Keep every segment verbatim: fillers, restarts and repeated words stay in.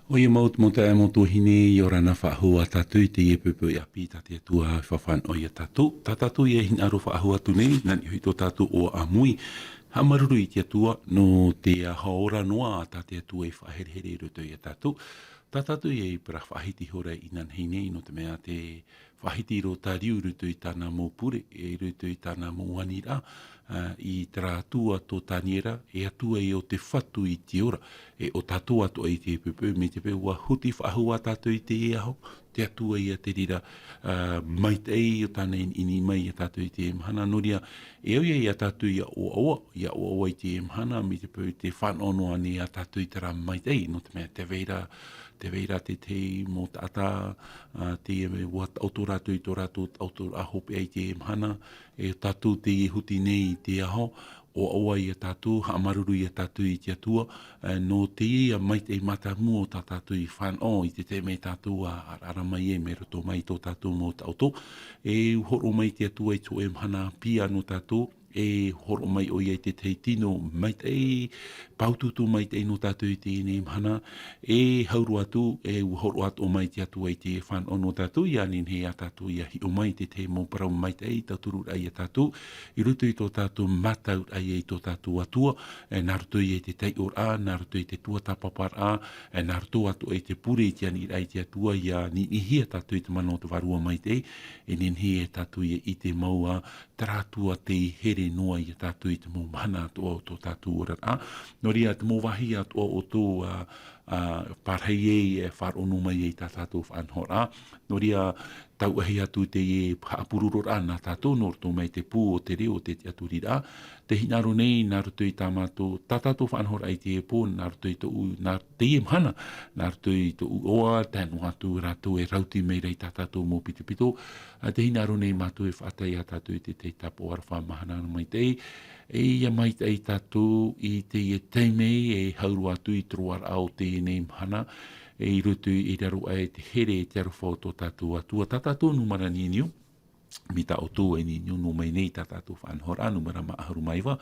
ʻOia mau te mau taeaʻe, mau tuahine, ʻia ora na faʻahou ā tātou i teie poʻipoʻi ʻāpī tā te Atua e faʻafānaʻo ia tātou. Tā tātou ia e hinaʻaro faʻahou atu nei, nā niʻa hoʻi tō tātou ʻoaʻoa ʻāmui. Haʻamāuruuru i te Atua, nō te aho ora noa tā te Atua i faʻaherehere i roto ia tātou. Tā tātou ia i parau faʻahiti ihora inanahi nei, nō te mea te faʻahiti roa tāriu i roto i tāna mau pure, e i roto i tāna mau aniraʻa, ā, i terā Atua tō Taniera, e Atua ïa o te fatu i te ora, e ʻo tātou atoʻa i teie poʻipoʻi, mai te peu ʻua huti faʻahou ā tātou i teie aho, te Atua ïa te reira, ā, maitaʻi ʻo tāna i niʻiniʻi mai ia tātou i teie mahana, nō reira, e au ïa ia tātou ʻia ʻoaʻoa, ʻia ʻoaʻoa i teie mahana, mai te peu tē fānaʻo noa nei ā tātou i terā maitaʻi, nō te mea tē vai ra, tē vai ra te tahi mau taʻata, ā, teie ʻua taʻoto rātou i tō rātou taʻotoraʻa hopeʻa i teie mahana, e tātou teie huti nei i te aho, ʻoaʻoa ia tātou, haʻamāuruuru ia tātou i te Atua, ā, nō teie maitaʻi mātāmua tā tātou i fānaʻo i te taime tātou ʻa, ʻaraʻara mai ai mai roto mai tō tātou mau taʻoto. E hōroʻa mai te Atua i te hōʻē mahana ʻāpī nō tātou, e hōroʻa mai ʻoia i te tahi tino maitaʻi, pāutuutu maitaʻi nō tātou i teie nei mahana, e hau roa atu, e ʻua hōroʻa atoʻa mai te Atua i te fānaʻo nō tātou, ʻia nehenehe ā tātou ʻia hiʻo mai i te tahi mau parau maitaʻi, tautururaʻa ia tātou, i roto i tō tātou mātauraʻa ïa i tō tātou Atua, e nā roto ïa i te taiʻoraʻa, nā roto i te tuatāpaparaʻa, e nā roto atoʻa i te pure i te aniraʻa i te Atua, ʻia niʻinihia tātou i te mana o te Vārua Maitaʻi, e nehenehe ā tātou ʻia ʻite mau ā, terā Atua tei here noa ia tātou i te mau mahana atoʻa o tō tātou oraraʻa. Nō reira, te mau vāhi atoʻa o tō, ā, ā, pārahi ai, e faʻaroʻo noa mai ai tā tātou faʻanahoraʻa. Nō reira, tauʻahi atu teie haʻapurororaʻa nā tātou, nō roto mai te pū o te reo, te tiʻaturiraʻa. Tē hinaʻaro nei, nā roto i tā mātou, tā tātou faʻanahoraʻa i teie pō, nā roto i tōʻu, nā teie mahana, nā roto i tōʻu iʻoa, tae noa atu rātou e rauti mai ra i tā tātou mau pitopito, ā, tē hinaʻaro nei mātou e faʻatae ia tātou i te tahi tāpaʻo aroha mahana maitaʻi, e ʻia maitaʻi tātou i teie taime, e hau roa atu i te roaraʻa o teie nei mahana, e i roto i raro aʻe i te here e te aroha o tō tātou Atua, tā tātou nūmera niuniu, mai tā ʻoutou e niuniu noa mai nei tā tātou faʻanahoraʻa, nūmera maha ʻahuru mā iva,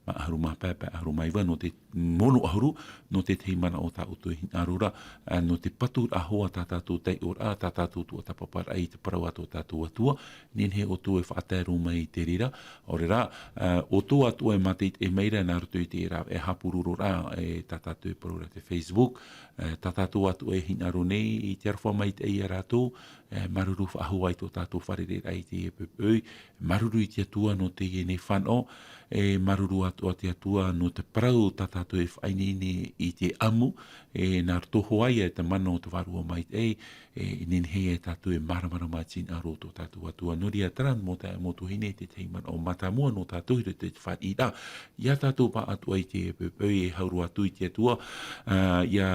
maha ʻahuru mā pae, pae ʻahuru mā iva, nō te, ono ʻahuru, nō te tahi manaʻo tā ʻoutou e hinaʻaro ra, ā, nō te paturaʻa hoʻi tā tātou taiʻoraʻa, tā tātou tuatāpaparaʻa i te parau a tō tātou Atua, nehenehe ʻoutou e faʻatae roa mai i te reira, ʻaore rā, ā, ʻoutou atoʻa e mātaʻitaʻi mai ra nā roto i te rāveʻa haʻapurororaʻa, e tā tātou e parau ra te Facebook, ā, tā tātou atoʻa e hinaʻaro nei i te aroha maitaʻi ia rātou, e, māuruuru faʻahou ā i tō tātou fārereiraʻa i teie poʻipoʻi, māuruuru i te Atua nō teie nei fānaʻo, e, māuruuru atoʻa te Atua nō te parau tā tātou e faʻaineine i te ʻamu, e, nā roto hoʻi ïa i te mana o te Vārua Maitaʻi, e, e nehenehe ā tātou e māramarama i te hinaʻaro o tō tātou Atua. Nō reira, terā mau taeaʻe, mau tuahine, te tahi manaʻo mātāmua nō tātou i roto i te fāriʻiraʻa, ia tātou pāʻatoʻa i teie poʻipoʻi e hau roa atu i te Atua, ā, ʻia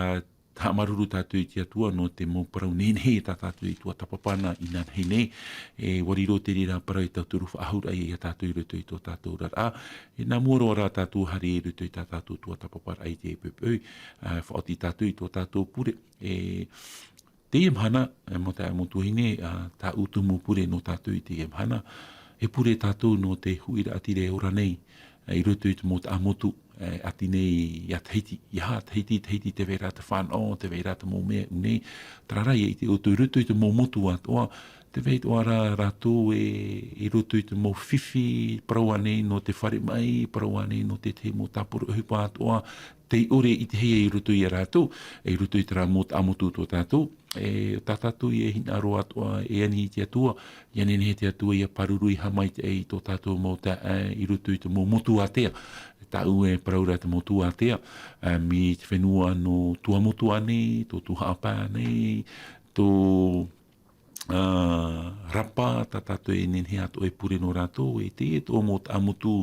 haʻamāuruuru tātou i te Atua nō te mau parau nehenehe tā tātou i tuatāpapa na inanahi nei, e, ʻua riro te reira parau e tauturu faʻahou ra ia tātou i roto i tō tātou oraraʻa, e, nā mua roa rā tātou haere i roto i tā tātou tuatāpaparaʻa i teie poʻipoʻi, ā, faʻaoti tātou i tō tātou pure, e, teie mahana, e, mau taeaʻe, mau tuahine, ā, tāʻu tumu pure nō tātou i teie mahana, e pure tātou nō te huiraʻatira e ora nei, ā, i roto i te mau taʻamotu, e, ʻati nei ia Tahiti, ia Tahiti, Tahiti, tē vai ra te fānaʻo, tē vai ra te mau mea ʻū nei, terā rā, ʻia ʻite ʻoutou i roto i te mau motu atoʻa, tē vai atoʻa ra rātou e, i roto i te mau fifi, parau ānei nō te fare maʻi, parau ānei nō te tahi mau tāpura ʻohipa atoʻa, tei ʻore e ʻitehia i roto ia rātou, i roto i terā mau taʻamotu tō tātou, e, tā tātou ïa e hinaʻaro atoʻa e ani i te Atua, ʻia nehenehe te Atua ʻia pāruru ʻia haʻamaitaʻi i tō tātou mau taeaʻe, e, i roto i te mau motu ātea, tāʻu e parau ra te motu ātea, ā, mai te fenua nō Tuamotu ānei, tō Tuhaʻa Pae ānei, tō, ā, Rapa, tā tātou e nehenehe atoʻa e pure nō rātou, e teie atoʻa mau taʻamotu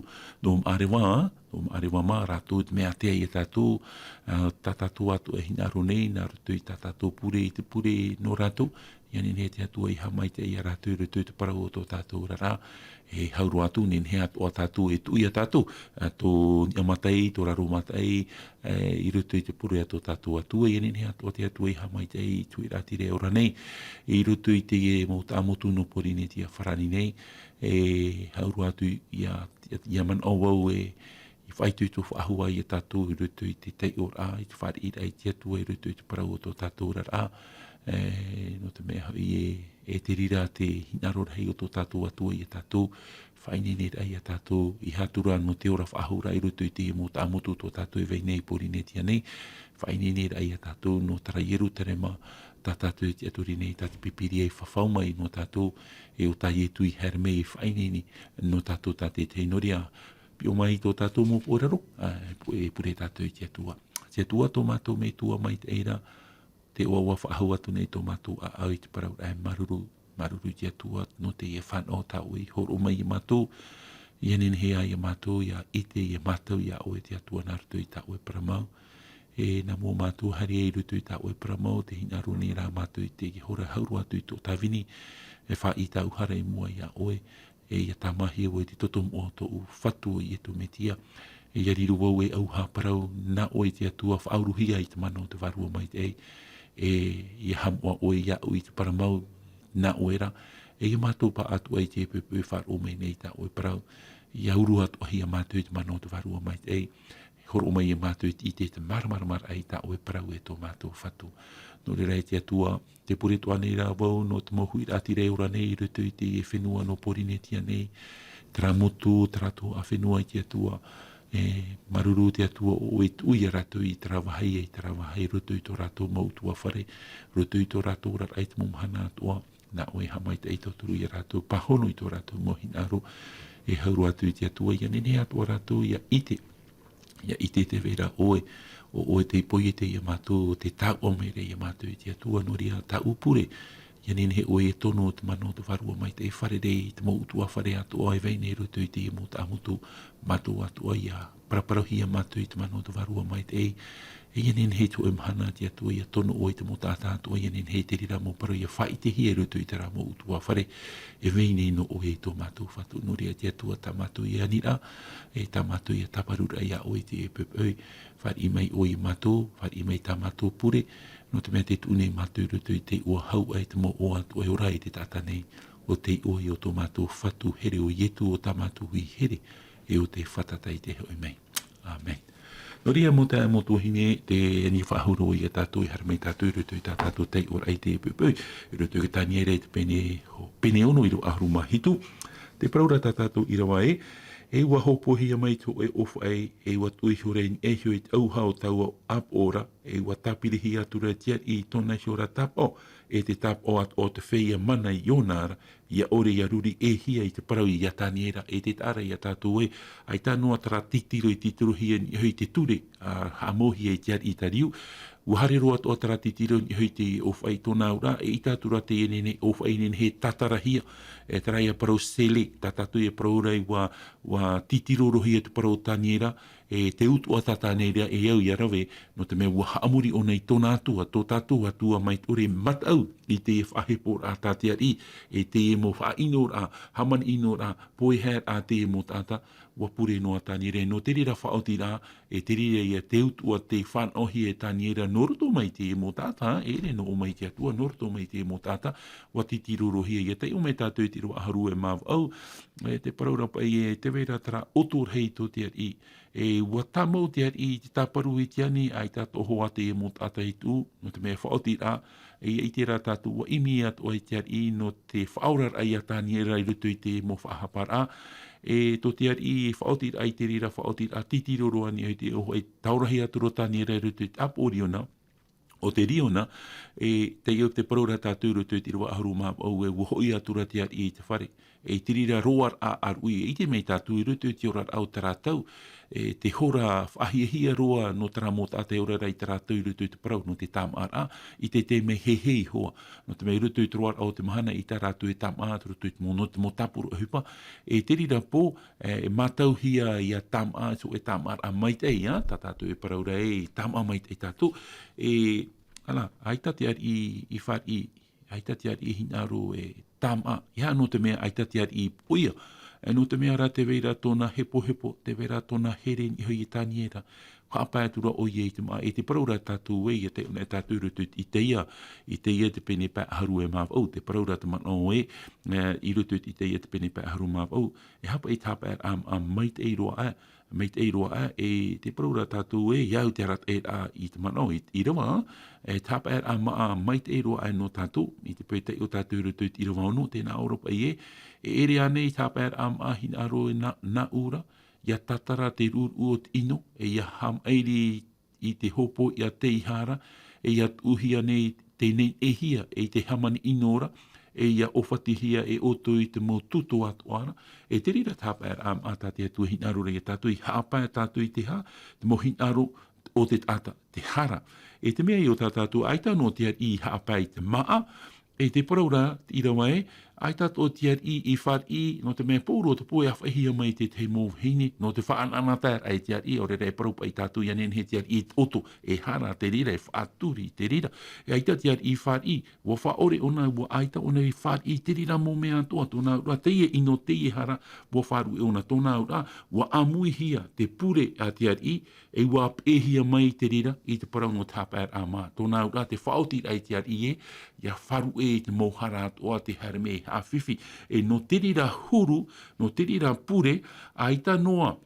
nō Maʻareva, nō Maʻareva mā, rātou te mea ātea ia tātou, ā, tā tātou atoʻa e hinaʻaro nei, nā roto i tā tātou pure, i te pure nō rātou, ʻia nehenehe te Atua ʻia haʻamaitaʻi ia rātou i roto i te parau o tō tātou oraraʻa, e hau roa atu, nehenehe atoʻa tātou e tuʻu ia tātou, ā, tō niʻa mataʻi, tō raro mataʻi, e, i roto i te pure a tō tātou Atua, ʻia nehenehe atoʻa te Atua ʻia haʻamaitaʻi i te huiraʻatira e ora nei, i roto i teie mau taʻamotu nō Pōrīnetia farāni nei, e hau roa atu ʻia, ʻia manaʻo vau e, e faʻaitoito faʻahou ai ia tātou i roto i te taiʻoraʻa, i te fāriʻiraʻa i te Atua i roto i te parau o tō tātou oraraʻa. E, nō te mea hoʻi e, e te reira te hinaʻaro rahi o tō tātou Atua ia tātou, faʻaineineraʻa ia tātou, ʻeiaha atu ra nō te ora faʻahou ra i roto i teie mau taʻamotu tō tātou e vai nei i Pōrīnetia nei, faʻaineineraʻa ia tātou nō terā Ierutarema, tā tātou e tiʻaturi nei, tā te Pīpīria e fafau mai nō tātou, e ʻo tā Ietu i haere mai e faʻaineine nō tātou tā te tahi. Nō reira, piʻo mai tō tātou mau poʻe raro, ā, e pu-, e pure tātou i te Atua. Te Atua tō mātou Metua maitaʻi ra, te ʻoaʻoa faʻahou atu nei tō mātou ʻāʻau i te parauraʻa e māuruuru, māuruuru i te Atua nō teie fānaʻo tā ʻoe i hōroʻa mai ia mātou, ʻia nehenehe ā ia mātou, ʻia ʻite, ʻia mātau iā ʻoe te Atua nā roto i tā ʻoe parau mau. E nā mua mātou haere i roto i tā ʻoe parau mau, tē hinaʻaro nei rā mātou i te hora hau roa atu i tō tāvini, e faʻaʻī tāʻu hara i mua iā ʻoe, e ʻia tāmāhia vau i te toto moʻa o tōʻu Fatu ʻo Ietu Metia. E ʻia riro vau ei ʻauha parau nā ʻoe te Atua, faʻauruhia i te mana o te Vārua Maitaʻi, e ʻia haʻamoʻa ʻoe iāʻu i te parau mau nā ʻoe ra, e ʻia mātou paʻatoʻa i te poʻipoʻi e faʻaroʻo mai nei tā ʻoe parau, ʻia uru atoʻahia mātou i te mana o te Vārua Maitaʻi, e hōroʻa mai ia mātou i te ʻite i te māramarama i tā ʻoe parau e tō mātou Fatu. Nō reira e te Atua, tē pure atoʻa nei rā vau nō te mau huiraʻatira e ora nei i roto i te fenua nō Pōrīnetia nei, terā motu, terā atoʻa fenua e te Atua, e māuruuru te Atua ʻo ʻoe e tuʻu ia rātou i terā vāhi, i terā vāhi, i roto i tō rātou mau ʻutuāfare, i roto i tō rātou oraraʻa i te mau mahana atoʻa, nā ʻoe e haʻamaitaʻi tauturu ia rātou, pāhono i tō rātou mau hinaʻaro, e hau roa atu i te Atua, ʻia nehenehe atoʻa rātou ʻia ʻite, ʻia ʻite tē vai ra ʻoe, ʻo ʻoe tei poiete ia mātou, tē tāuʻa mai ra ia mātou i te Atua. Nō reira tāʻu pure, ʻia nehenehe ʻoe e tono te mana o te Vārua Maitaʻi, fārerei i te mau ʻutuāfare atoʻa e vai nei i roto i teie mau taʻamotu, mātou atoʻa ʻia paraparauhia mātou i te mana o te Vārua Maitaʻi, e ʻia nehenehe i te hōʻē mahana te Atua ʻia tono ʻoe i te mau taʻata atoʻa, ʻia nehenehe i te reira mau parau ʻia faʻaʻitehia i roto i terā mau ʻutuāfare e vai nei nō ʻoe e tō mātou Fatu. Nō reira te Atua, tā mātou aniraʻa, e tā mātou tāparuraʻa iā ʻoe i teie poʻipoʻi, fāriʻi mai ʻoe ia mātou, fāriʻi mai tā mātou pure, nō te mea tē tuʻu nei mātou i roto i te iʻoa hau aʻe, te mau iʻoa atoʻa e ora i te taʻata nei, ʻo tei ʻoe ʻo tō mātou Fatu here, ʻo Ietu ʻo tā mātou ʻohipa here, e ʻo tei fātata i te hoʻi mai. ʻĀmene. Nō reira, mau taeaʻe, mau tuahine, tē ani faʻahou ra ia tātou, e haere mai tātou i roto i tā tātou taiʻoraʻa i teie poʻipoʻi, i roto i te Taniera i te pene, pene ono ʻīrava ʻahuru mā hitu, tē parau ra tā tātou ʻīrava ē: E ʻua hōpoihia mai te hōʻē ʻōfaʻi, e ʻua tuʻu iho ra i niʻa iho i te ʻauha o taua ʻāpoʻo ra, e ʻua tāpirihia atu ra te ariʻi i tōna iho ra tāpaʻo, e te tāpaʻo atoʻa o te feiā mana i ʻōna ra, ʻia ʻore ʻia ruri ʻē hia i te parau ia Taniera. E te taʻa ra ia tātou ē, ʻaita noa terā titiro i titirohia i niʻa iho i te ture, ā, haʻamauhia e te ariʻi Tariu. ʻUa haere roa atoʻa terā titiro i niʻa iho i te ʻōfaʻi i tōna auraʻa, e ʻaita atu ra teie nei ʻōfaʻi e nehenehe e tātarahia, e terā ia parau scellé, tā tātou ia parau ra ē, ʻua, ʻua titirohia te parau o Taniera, e te utuʻa tātā nei ra e au ʻia rave, nō te mea ʻua haʻamori ʻōna i tōna Atua, tō tātou Atua mai te ʻore, mataʻu i teie faʻaheporaʻa tā te ariʻi, e teie mau faʻaʻinoraʻa, hāmani ʻinoraʻa, poihaeraʻa a teie mau taʻata. ʻUa pure noa Taniera. Nō te reira faʻaotiraʻa, e te reira ia te utuʻa tei fānaʻohia e Taniera nō roto mai i teie mau taʻata, e ʻere nō ʻō mai te Atua, nō roto mai i teie mau taʻata, ʻua titirohia. ʻIa taiʻo mai tātou i te ʻīrava ʻahuru mā vaʻu, e tē parau ra paʻi ē, tē vai ra terā ʻoto rahi tō te ariʻi, e ʻua tāmau te ariʻi i te tāparu i te ani, ʻaita atoʻa hoʻi teie mau taʻata i tuʻu, nō te mea faʻaotiraʻa, e ʻia ʻite ra tātou, ʻua ʻimi atoʻa e te ariʻi nō te faʻaoraraʻa ia Taniera i roto i te mau faʻahaparaʻa, e tō te ariʻi faʻaotiraʻa i te reira faʻaotiraʻa titiro roa i niʻa i te ʻōfaʻi, taorahi atu ra Taniera i roto i te ʻāpoʻo riona, ʻo te riona, e taiʻo, tē parau ra tātou i roto i te ʻīrava ʻahuru mā vaʻu ē, ʻua hoʻi atu ra te ariʻi i te fare, e i te reira roaraʻa ʻāruʻi, e ʻite mai tātou i roto i te oraraʻa o terā tau, e te hora faʻahiahia roa nō terā mau taʻata e ora ra i terā tau i roto i te parau nō te tāmāʻaraʻa, i te taime heihei hoʻi, nō te mea i roto i te roaraʻa o te mahana ʻaita rātou e tāmāʻa, i roto i te mau, nō te mau tāpura ʻohipa, e te reira pō, e, e mātauhia ʻia tāmāʻa, so e tāmāʻaraʻa maitaʻi, ā, tā tātou e parau ra ē, tāmāʻa maitaʻi tātou, e, ʻānā, ʻaita te ariʻi i fāriʻi, ʻaita te ariʻi i hinaʻaro e tāmāʻa, ʻeiaha nō te mea ʻaita te ariʻi i poʻia, e nō te mea rā tē vai ra tōna hepohepo, tē vai ra tōna here i niʻa iho ia Taniera, Haʻapae atu ra ʻoia i te māʻa, e te parau ra tātou ē, ʻia taiʻo anaʻe tātou i roto i Isaia, Isaia te pene pae ʻahuru e mā vaʻu, te parau ra te manaʻo ē, e, i roto i Isaia te pene pae ʻahuru mā vaʻu, e haʻapae i te haʻapaeraʻa māʻa maitaʻi roa aʻe, maitaʻi roa aʻe, e te parau ra tātou ē, ʻia au te arataʻiraʻa i te manaʻo, i, ʻīrava, e te haʻapaeraʻa māʻa maitaʻi roa aʻe nō tātou, i te peu e taiʻo tātou i roto i te ʻīrava ono, tē nā ʻō ra paʻi ē, e ʻere ānei te haʻapaeraʻa māʻa hinaʻaro e nā, nāʻu ra, ʻia tātara te ruʻuruʻu o te ʻino, e ʻia haʻamaʻiri i te hōpoiʻa tei hara, e ʻia tuʻuhia nei te neneʻihia, e te hāmani ʻino ra, e ʻia ʻōfatihia e ʻoutou i te mau tuto atoʻa ra, e te reira te haʻapaeraʻa māʻa tā te Atua e hinaʻaro ra ia tātou, ʻia haʻapae tātou i te hā, te mau hinaʻaro o te taʻata, te hara. E te mea ïa tā tātou, ʻaita noa te ariʻi i haʻapae i te māʻa, e te parau ra, ʻīrava ē, ʻaita atoʻa te ariʻi i fāriʻi, nō te mea pauroa te pō e ʻāfaʻihia mai te tahi mau vahine, nō te faʻanaʻanataeraʻa i te ariʻi, ʻaore rā e parau paʻi tātou ʻia nehenehe te ariʻi i ʻoto, e hara te reira, e faʻaturi te reira. E ʻaita te ariʻi i fāriʻi, ʻua faʻaʻore ʻōna, ʻua ʻaita ʻōna i fāriʻi i te reira mau mea atoʻa, tōna auraʻa, teie ʻino, teie hara, ʻua faʻaruʻe ʻōna, tōna auraʻa, ʻua ʻāmuihia te pure a te ariʻi, e ʻua peʻehia mai te reira i te parau nō te haʻapaeraʻa māʻa. Tōna auraʻa te faʻaotiraʻa i te ariʻi ē, ʻia faʻaruʻe i te mau hara atoʻa, te haere mai e haʻafifi. E nō te reira huru, nō te reira pure, ʻaita noa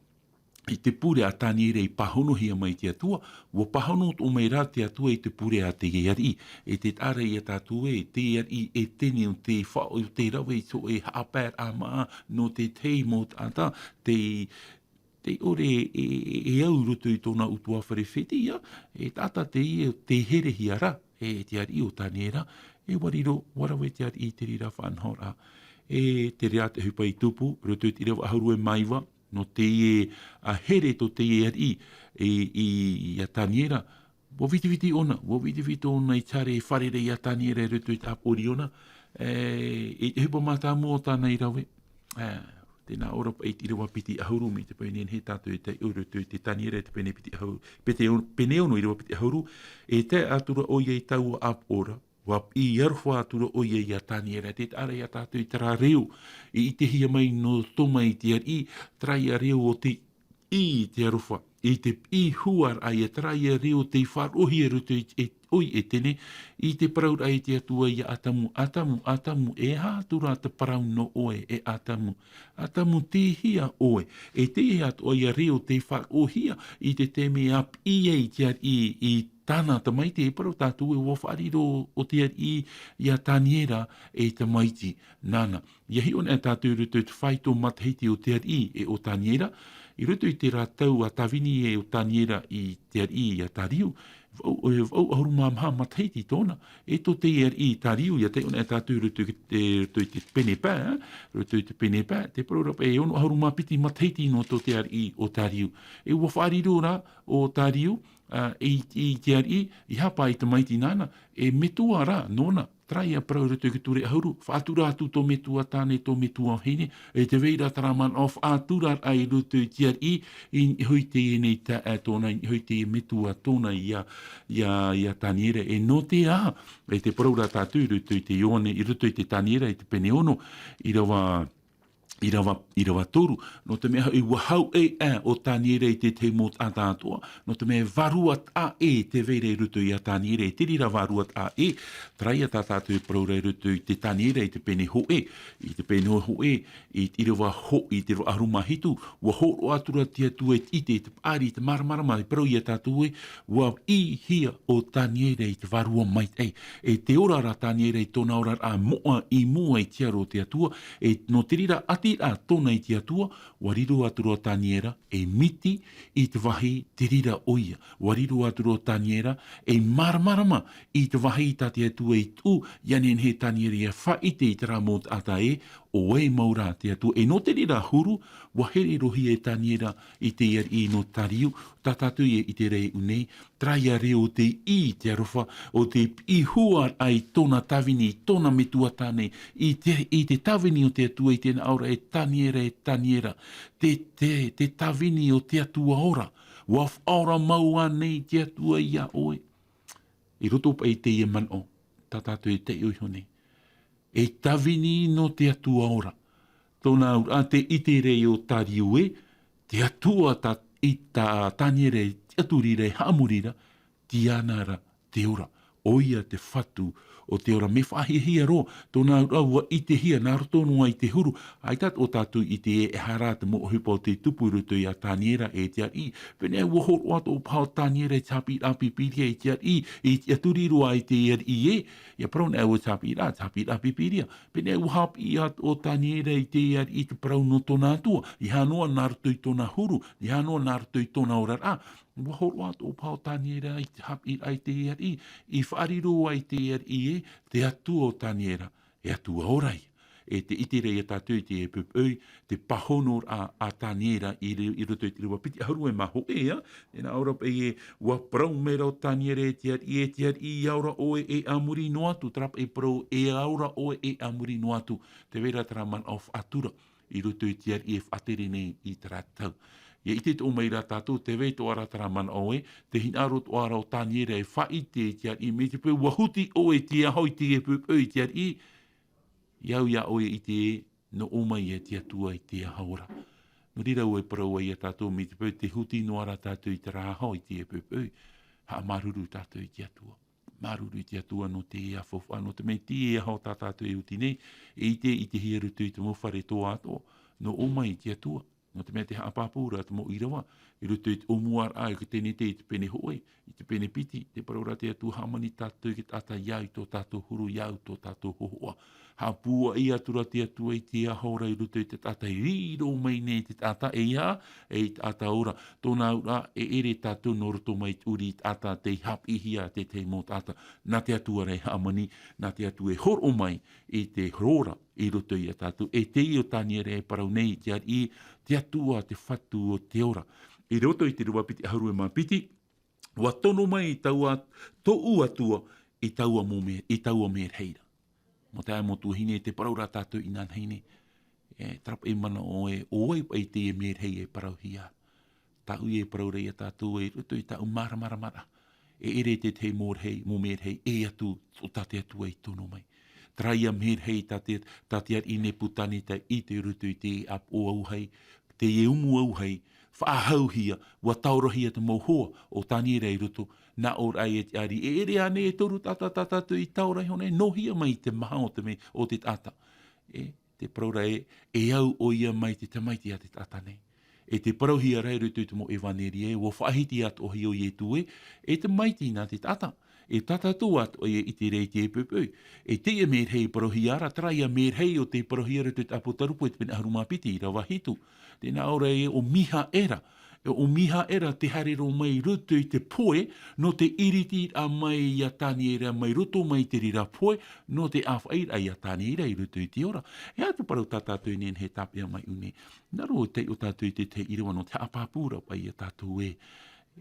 i te pure a Taniera i pāhonohia mai te Atua, ʻua pāhono atoʻa mai rā te Atua i te pure a teie ariʻi. E te taʻa ra ia tātou ē, teie ariʻi e teie nei, te faʻa-, te rave i te hōʻē haʻapaeraʻa māʻa, nō te tahi mau taʻata, te tei ʻore e, e, e au i roto i tōna ʻutuāfare fētiʻi, e taʻata teie tei herehia ra, e te ariʻi ʻo Taniera, e ʻua riro, ʻua rave te ariʻi i te reira faʻanahoraʻa. E te reira te ʻohipa i tupu, roto i te ʻīrava ʻahuru e mā iva, nō teie, ā, here tō teie ariʻi, e, i, ia Taniera, ʻua vitiviti ʻōna, ʻua vitiviti ʻōna i te haere e fārerei ia Taniera i roto i te ʻāpoʻo ʻoriona, e, i te ʻohipa mātāmua o tāna i rave, ā, tē nā ʻō ra paʻi i te ʻīrava piti ʻahuru, mai te peu e nehenehe tātou e taiʻo i roto i te Taniera, i te pene piti ʻahuru, pete o-, pene ono ʻīrava piti ʻahuru, e tae atu ra ʻoia i taua ʻāpoʻo ra, ʻua piʻi aroha atu ra ʻoia ia Taniera, te taʻa ra ia tātou i terā reo, i ʻitehia mai nō tō mai te ariʻi, terā ia reo o te ʻī i te aroha, i te piʻi huaraʻa ia, terā ia reo tei faʻaroʻohia i roto i te, e, ʻo Ētene, i te parauraʻa i te Atua ia Atamu, Atamu, Atamu, e aha atu ra te parau nō ʻoe, e Atamu? Atamu, tei hea ʻoe? E teie atoʻa ia reo tei faʻaroʻohia i te taime ʻa piʻi ai te ariʻi i tāna tamaiti, e parau tātou ē ʻua faʻariro ʻo te ariʻi ia Taniera ei tamaiti nāna. ʻIa hiʻo anaʻe tātou i roto i te faito matahiti o te ariʻi e ʻo Taniera, i roto i terā tau ʻa tāvini e ʻo Taniera i te ariʻi ia Tariu, vaʻu, e vaʻu ʻahuru mā maha matahiti tōna, e tō teie ariʻi Tariu, ʻia taiʻo anaʻe tātou i roto i te, roto i te pene pae, ā, roto i te pene pae, te parau ra paʻi e ono ʻahuru mā piti matahiti noa tō te ariʻi ʻo Tariu. E ʻua faʻariro ra ʻo Tariu, ā, i, i te ariʻi, i hapa i te tamaiti nāna, e metua rā nōna, terā ia parau i roto i te ture ʻahuru, faʻatura atu tō metua tāne, tō metua vahine, e tē vai ra terā manaʻo faʻaturaraʻa i roto i te ariʻi, i niʻa hoʻi teie nei taeaʻe tōna, i niʻa hoʻi teie metua tōna ia, ia, ia Taniera, e nō te aha, e te parau ra tātou i roto i te Ioane, i roto i te Taniera, i te pene ono, ʻīrava, ʻīrava, ʻīrava toru, nō te mea hoʻi ʻua hau ʻē ʻo Taniera i te tahi mau taʻata atoʻa, nō te mea e vārua taʻa ʻē tē vai ra i roto ia Taniera, e te reira vārua taʻa ʻē, terā ia tā tātou e parau ra i roto i te Taniera, i te pene hōʻē, i te pene hōʻē, i te ʻīrava hō-, i te ʻīrava ʻahuru mā hitu, ʻua hōroʻa atu ra te Atua i te, i te paʻari, i te māramarama, e parau ia tātou ē, ʻua ʻīhia ʻo Taniera i te vārua maitaʻi. E tē ora ra Taniera i tōna oraraʻa moʻa i mua i te aro o te Atua, e nō te reira ʻati ra tōna i te Atua, ʻua riro atu ra Taniera ei miti i te vāhi tē reira ʻoia. ʻUa riro atu ra Taniera ei māramarama i te vāhi tā te Atua i tuʻu, ʻia nehenehe Taniera ʻia faʻaʻite i terā mau taʻata ē, ʻo vai mau rā te Atua. E nō te reira huru, ʻua here roa e Taniera i te ariʻi nō Tariu, tā tātou e ʻite ra i ʻō nei, terā ia reo o te ʻī i te aroha, o te piʻi huaraʻa i tōna tāvini, i tōna metua tāne, i te, i te tāvini o te Atua, i te nā ʻō ra e Taniera, e Taniera, te, te, te tāvini o te Atua ora, ʻua faʻaora mau ānei te Atua ia ʻoe? I roto paʻi i teie manaʻo, tā tātou e taiʻo iho nei. E tāvini nō te Atua ora. Tōna auraʻa te ʻite ra ʻo Tariu ē, te Atua tā, i tā Taniera e tiʻaturi ra, e haʻamori ra, tiʻa na ra te ora. ʻOia te Fatu o te ora. Mea faʻahiahia roa, tōna auraʻa ʻua ʻitehia nā roto noa i te huru. ʻAita tō tātou ʻite ē, e aha rā te mau ʻohipa o tei tupu i roto ia Taniera e te ariʻi. Pēnei ʻua hōroʻa atoʻa paha ʻo Taniera i te haʻapiʻiraʻa Pīpīria i te ariʻi, i te tiʻaturi roa i te ariʻi ē. ʻIa parau anaʻe au i te haʻapiʻiraʻa, te haʻapiʻiraʻa Pīpīria. Pēnei ʻua haʻapiʻi atoʻa ʻo Taniera i te ariʻi i te parau nō tōna Atua. Nā hea noa nā roto i tōna huru, nā hea noa nā roto i tōna oraraʻa. ʻUa hōroʻa atoʻa paha ʻo Taniera i te haʻapiʻiraʻa i te ariʻi, i faʻariro ai te ariʻi ē, te Atua o Taniera, e Atua ora ia. E tē ʻite ra ia tātou i teie poʻipoʻi, te pāhonoraʻa a Taniera i ri-, i roto i te ʻīrava piti ʻahuru e mā hōʻē, ā, tē nā ʻō ra paʻi ē, ʻua parau mai ra ʻo Taniera e te ariʻi, e te ariʻi, ʻia ora ʻoe e a muri noa atu, terā paʻi parau, ʻia ora ʻoe e a muri noa atu, tē vai ra terā manaʻo faʻatura i roto i te ariʻi e faʻatere nei i terā tau. ʻIa ʻite atoʻa mai ra tātou, tē vai atoʻa ra terā manaʻo ē, tē hinaʻaro atoʻa ra ʻo Taniera e faʻaʻite i te ariʻi, mai te peu ʻua huti ʻoe i te aho i teie poʻipoʻi i te ariʻi, ʻia au ia ʻoe e ʻite ē, nō ʻō mai e te Atua i te aho ra. Nō reira ʻua parau ai ia tātou, mai te peu tē huti noa ra tātou i terā aho i teie poʻipoʻi, haʻamāuruuru tātou i te Atua. Māuruuru i te Atua nō teie faufaʻa, nō te mea i teie aho tā tātou e huti nei, e ʻite, ʻitehia i roto i te mau fare toa atoʻa, nō ʻō mai i te Atua. Nō te mea tē haʻapāpū ra te mau ʻīrava, i roto i te ʻōmuaraʻa, i te pene tē, i te pene hōʻē, i te pene piti, tē parau ra te Atua, hāmani tātou i te taʻata ʻia au i tō tātou huru, ʻia au tō tātou hōhoʻa. Haʻapūaʻi atu ra te Atua i te aho ra i roto i te taʻata, e riro mai nei te taʻata, e ia, e te taʻata ora. Tōna auraʻa, e ʻere tātou nō roto mai te ʻūrī taʻata tei haʻapiʻihia te tahi mau taʻata. Nā te Atua rā e hāmani, nā te Atua e hōroʻa mai i te hora i roto ia tātou. E teie ʻo Taniera e parau nei i te ariʻi, te Atua, te Fatu o te ora. I roto i te ʻīrava piti ʻahuru e mā piti, ʻua tono mai i taua, tōʻu Atua, i taua mau me-, i taua merahi ra. Mau taeaʻe, mau tuahine, tē parau ra tātou inanahi nei, e, terā paʻi manaʻo ē, ʻo vai paʻi teie merahi e parauhia? Tāʻu e parau ra ia tātou ē, i roto i tāʻu māramarama ra, e ʻere te tahi mau rahi, mau merahi, ʻē atu, ʻo tā te Atua i tono mai. Terā ia merahi tā te, tā te ariʻi Nepukaneta i ʻite i roto i te ʻāpoʻo auahi, teie umu auahi, faʻahauhia, ʻua taorahia te mau hoa o Taniera i roto, nā ʻō ra ia te ariʻi, e ʻere ānei e toru taʻata tā tātou i taora iho nei, nōhea mai te maha o te me-, o te taʻata. E, tē parau ra ē, e au ʻoia mai te tamaiti a te taʻata nei. E tē parauhia ra i roto i te mau ʻevaneria ē, ʻua faʻahiti atoʻa hia ʻo Ietu ē, e tamaiti nā te taʻata. E tā tātou atoʻa e ʻite ra i teie poʻipoʻi. E teie merahi e parauhia ra, terā ia merahi ʻo tē parauhia ra i roto i te ʻĀpōtarupo i te pene ʻahuru mā piti, ʻīrava hitu. Tē nā ʻō ra ē, ʻo Mihaera, ʻo Mihaera tē haere roa mai i roto i te poe, nō te ʻiritiraʻa mai ia Taniera mai roto mai i te reira poe, nō te ʻāfaʻiraʻa ia Taniera i roto i te ora. E aha te parau tā tātou e nehenehe e tāpeʻa mai iāʻu nei? Nā roto i taiʻo tātou i te tahi ʻīrava nō te haʻapāpū ra paʻi ia tātou ē,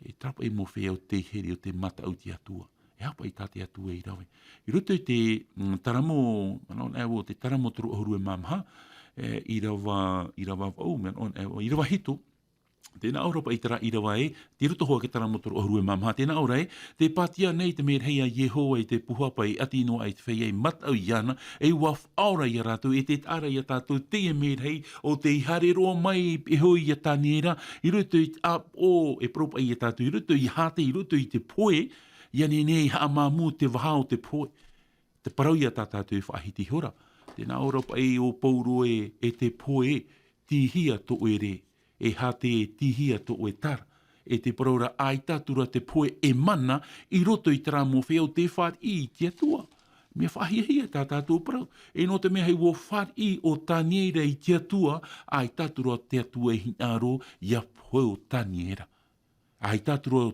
e terā paʻi mau feiā ʻo tei here ʻo tē mataʻu i te Atua. E aha paʻi tā te Atua i rave? I roto i te, mm, Taramo, manaʻo anaʻe au, te Taramo toru ʻahuru e mā maha, e, ʻīrava, ʻīrava vaʻu, manaʻo anaʻe au, ʻīrava hitu, tē nā ʻō ra paʻi terā ʻīrava ē, tei roto hoʻi te Taramo toru ʻahuru e mā maha, tē nā ʻō ra ē, tē pātia nei te merahi a Iehova i te puha paʻi ʻati noa aʻe i te feiā i mataʻu iāna, e ʻua faʻaora ia rātou, e tē taʻa ra ia tātou teie merahi, ʻo tei haere roa mai e hoʻi ia Taniera, i roto i te ʻāpoʻo, e parau paʻi ia tātou, i roto i Hāte, i roto i te poe, ʻia nehenehe e haʻamāmū te vaha o te poe. Te parau ia tā tātou e faʻahiti iho ra. Tē nā ʻō ra paʻi ʻo Pauro ē, e te poe, tīhia tō ʻoe rē, e Hāte, tīhia tō ʻoe tara. E tē parau ra, ʻaita atu ra te poe e mana i roto i terā mau feiā ʻo tē fāriʻi i te Atua. Mea faʻahiahia tā tātou parau. E nō te mea ē ʻua fāriʻi ʻo Taniera i te Atua, ʻaita atu ra te Atua e hinaʻaro ʻia pohe ʻo Taniera. ʻAita atu ra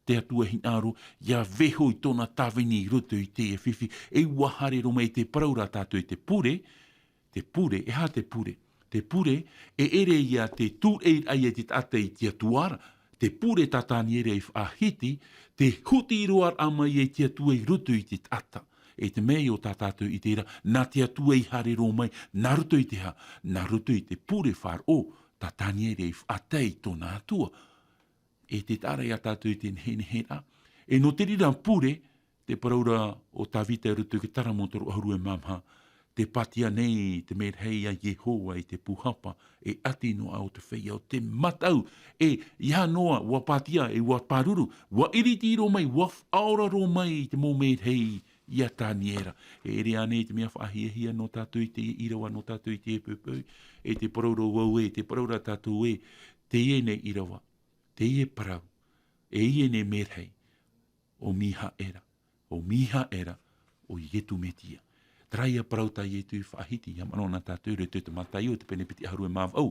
te Atua e hinaʻaro ʻia vaiiho i tōna tāvini i roto i teie fifi, e ʻua haere roa mai. Tē parau ra tātou i te pure, te pure, e aha te pure? Te pure, e ʻere ia te tūreiraʻa ia te taʻata i te Atua ra, te pure tā Taniera i faʻahiti, te huti roa ra mai e te Atua i roto i te taʻata. E te mea ʻo tā tātou i ʻite ra, nā te Atua i haere roa mai, nā roto i te aha? Nā roto i te pure faʻaroʻo, tā Taniera i faʻatae i tōna Atua. E tē taʻa ra ia tātou i te nehenehe ra. E nō te reira pure, tē parau ra ʻo Tavita i roto i te Taramo toru ʻahuru e mā maha, te pātia nei te merahi a Iehova i te pūhapa, e ʻati noa o te feiā o te mataʻu, e ia noa, ua pātia, e ua pāruru, ua iriti roa mai, ua faʻaora roa mai i te mau merahi ia Taniera. E ʻere ānei te mea faʻahiahia nō tātou i te ʻīrava, nō tātou i te poipoi, e te parau ra vau ē, te parau ra tātou ē, teie nei ʻīrava, teie parau, e ia nei merahi, ʻo Mihaera, ʻo Mihaera, ʻo Iesu Mesia. Terā ia parau tā Iesu i faʻahiti, ia manaʻo na tātou i roto i te Mataio, te pene piti ʻahuru e mā vaʻu.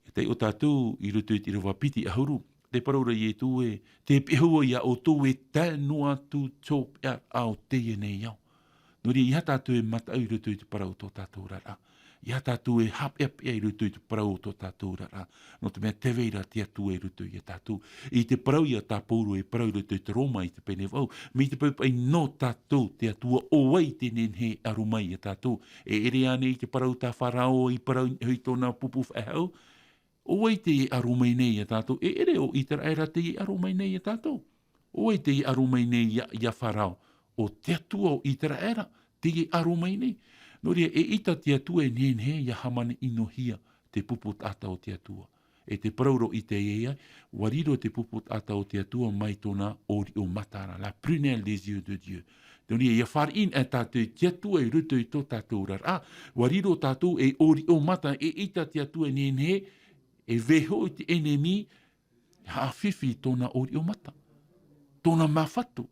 E taiʻo tātou i roto i te ʻīrava piti ʻahuru, te parau ra Iesu ē, tē peʻe au ia ʻoutou e tae noa atu tō peʻaraʻa o teie nei ao. Nō reira, ʻeiaha tātou e mataʻu i roto i te parau o tō tātou oraraʻa. ʻEiaha tātou e haʻapeʻapeʻa i roto i te parau o tō tātou oraraʻa. Nō te mea tē vai ra te Atua i roto ia tātou. I te parau ia tā Pauro e parau i roto i te Roma i te pene vaʻu, mai te poipoi nō tātou te Atua, ʻo vai tē nehenehe e aro mai ia tātou. E ʻere ānei te parau tā Farao i parau i tōna pupu faʻehau, ʻo vai tē aro mai nei ia tātou? E ʻere ʻo ʻĪteraʻera tē aro mai nei ia tātou. ʻO vai tē aro mai nei ia, ia Farao? ʻO te Atua o ʻĪteraʻera tē aro mai nei. Nō reira, eʻita te Atua e nehenehe ia hāmani-ʻino-hia te pupu taʻata o te Atua. E te parau ra i teie, ʻua riro te pupu taʻata o te Atua mai tōna ʻōriʻo mata ra, la prunelle des yeux de Dieu. Nō reira, ia fāriʻi anaʻe tātou i te Atua i roto i tō tātou oraraʻa, ʻua riro tātou ei ʻōriʻo mata, eʻita te Atua e nehenehe e vaiiho i te ʻenemi, haʻafifi tōna ʻōriʻo mata, tōna māfatu,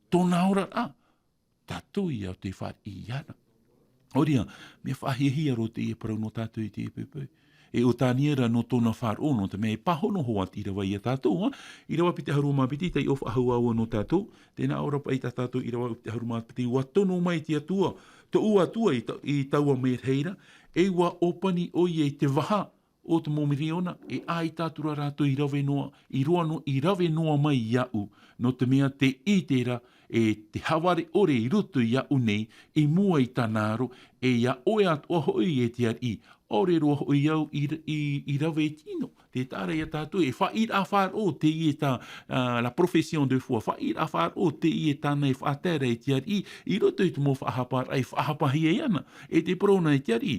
tōna oraraʻa, tātou ia tē fāriʻi iāna. Nō reira, mea faʻahiahia roa teie parau nō tātou i teie poipoi. E ʻo Taniera nō tōna faʻaroʻo, nō te mea e pāhono hoʻi te ʻīrava ia tātou, ā, ʻīrava piti ʻahuru mā piti, taiʻo faʻahou ā nō tātou, tē nā ʻō ra paʻi tā tātou ʻīrava piti ʻahuru mā piti, ʻua tono mai te Atua, tōʻu Atua i ta-, i taua merahi ra, e ʻua ʻōpani ʻoia i te vaha o te mau miriona, e ʻaita atu ra rātou i rave noa, i roa noa, i rave noa mai iāʻu, nō te mea tē ʻite ra, e te havare ʻore i roto iāʻu nei, i mua i tāna aro, e iā ʻoe atoʻa hoʻi e te ariʻi, ʻaore roa hoʻi au i, i, i rave i te ʻino. Tē taʻa ra ia tātou, e faʻaʻīraʻa faʻaroʻo teie tā, ā, la profession de foi, faʻaʻīraʻa faʻaroʻo teie tāna e faʻatae ra i te ariʻi, i roto i te mau faʻahaparaʻa e faʻahapahia iāna, e te parau na i te ariʻi.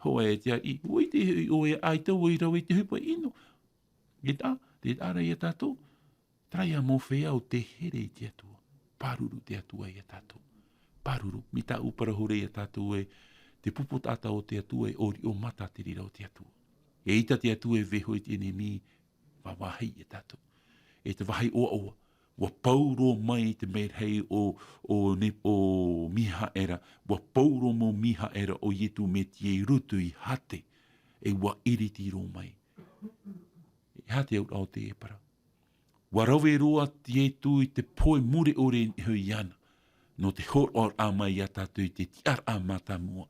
Hōʻē e te ariʻi, ʻua ʻite hoʻi ʻoe ʻaita vau i rave i te ʻohipa ʻino. Tē taʻa, tē taʻa ra ia tātou. Terā ia mau feiā ʻo tē here i te Atua. Pāruru te Atua ia tātou. Pāruru, mai tāʻu parau hoʻi ia tātou ē, te pupu taʻata o te Atua e ʻōriʻo mata te reira o te Atua. Eʻita te Atua e vaiiho i te ʻenemi, vāvāhi ia tātou. E te vāhi ʻoaʻoa, ʻua pau roa mai te merahi o, o Ne-, o Mihaera, ʻua pau roa mau Mihaera ʻo Iesu Mesia i roto i Hate, e ʻua iriti roa mai. E aha te auraʻa o teie parau? ʻUa rave roa te Iesu i te pohe mure ʻore i niʻa iho iāna, nō te hōroʻaraʻa mai ia tātou i te tiʻaraʻa mātāmua.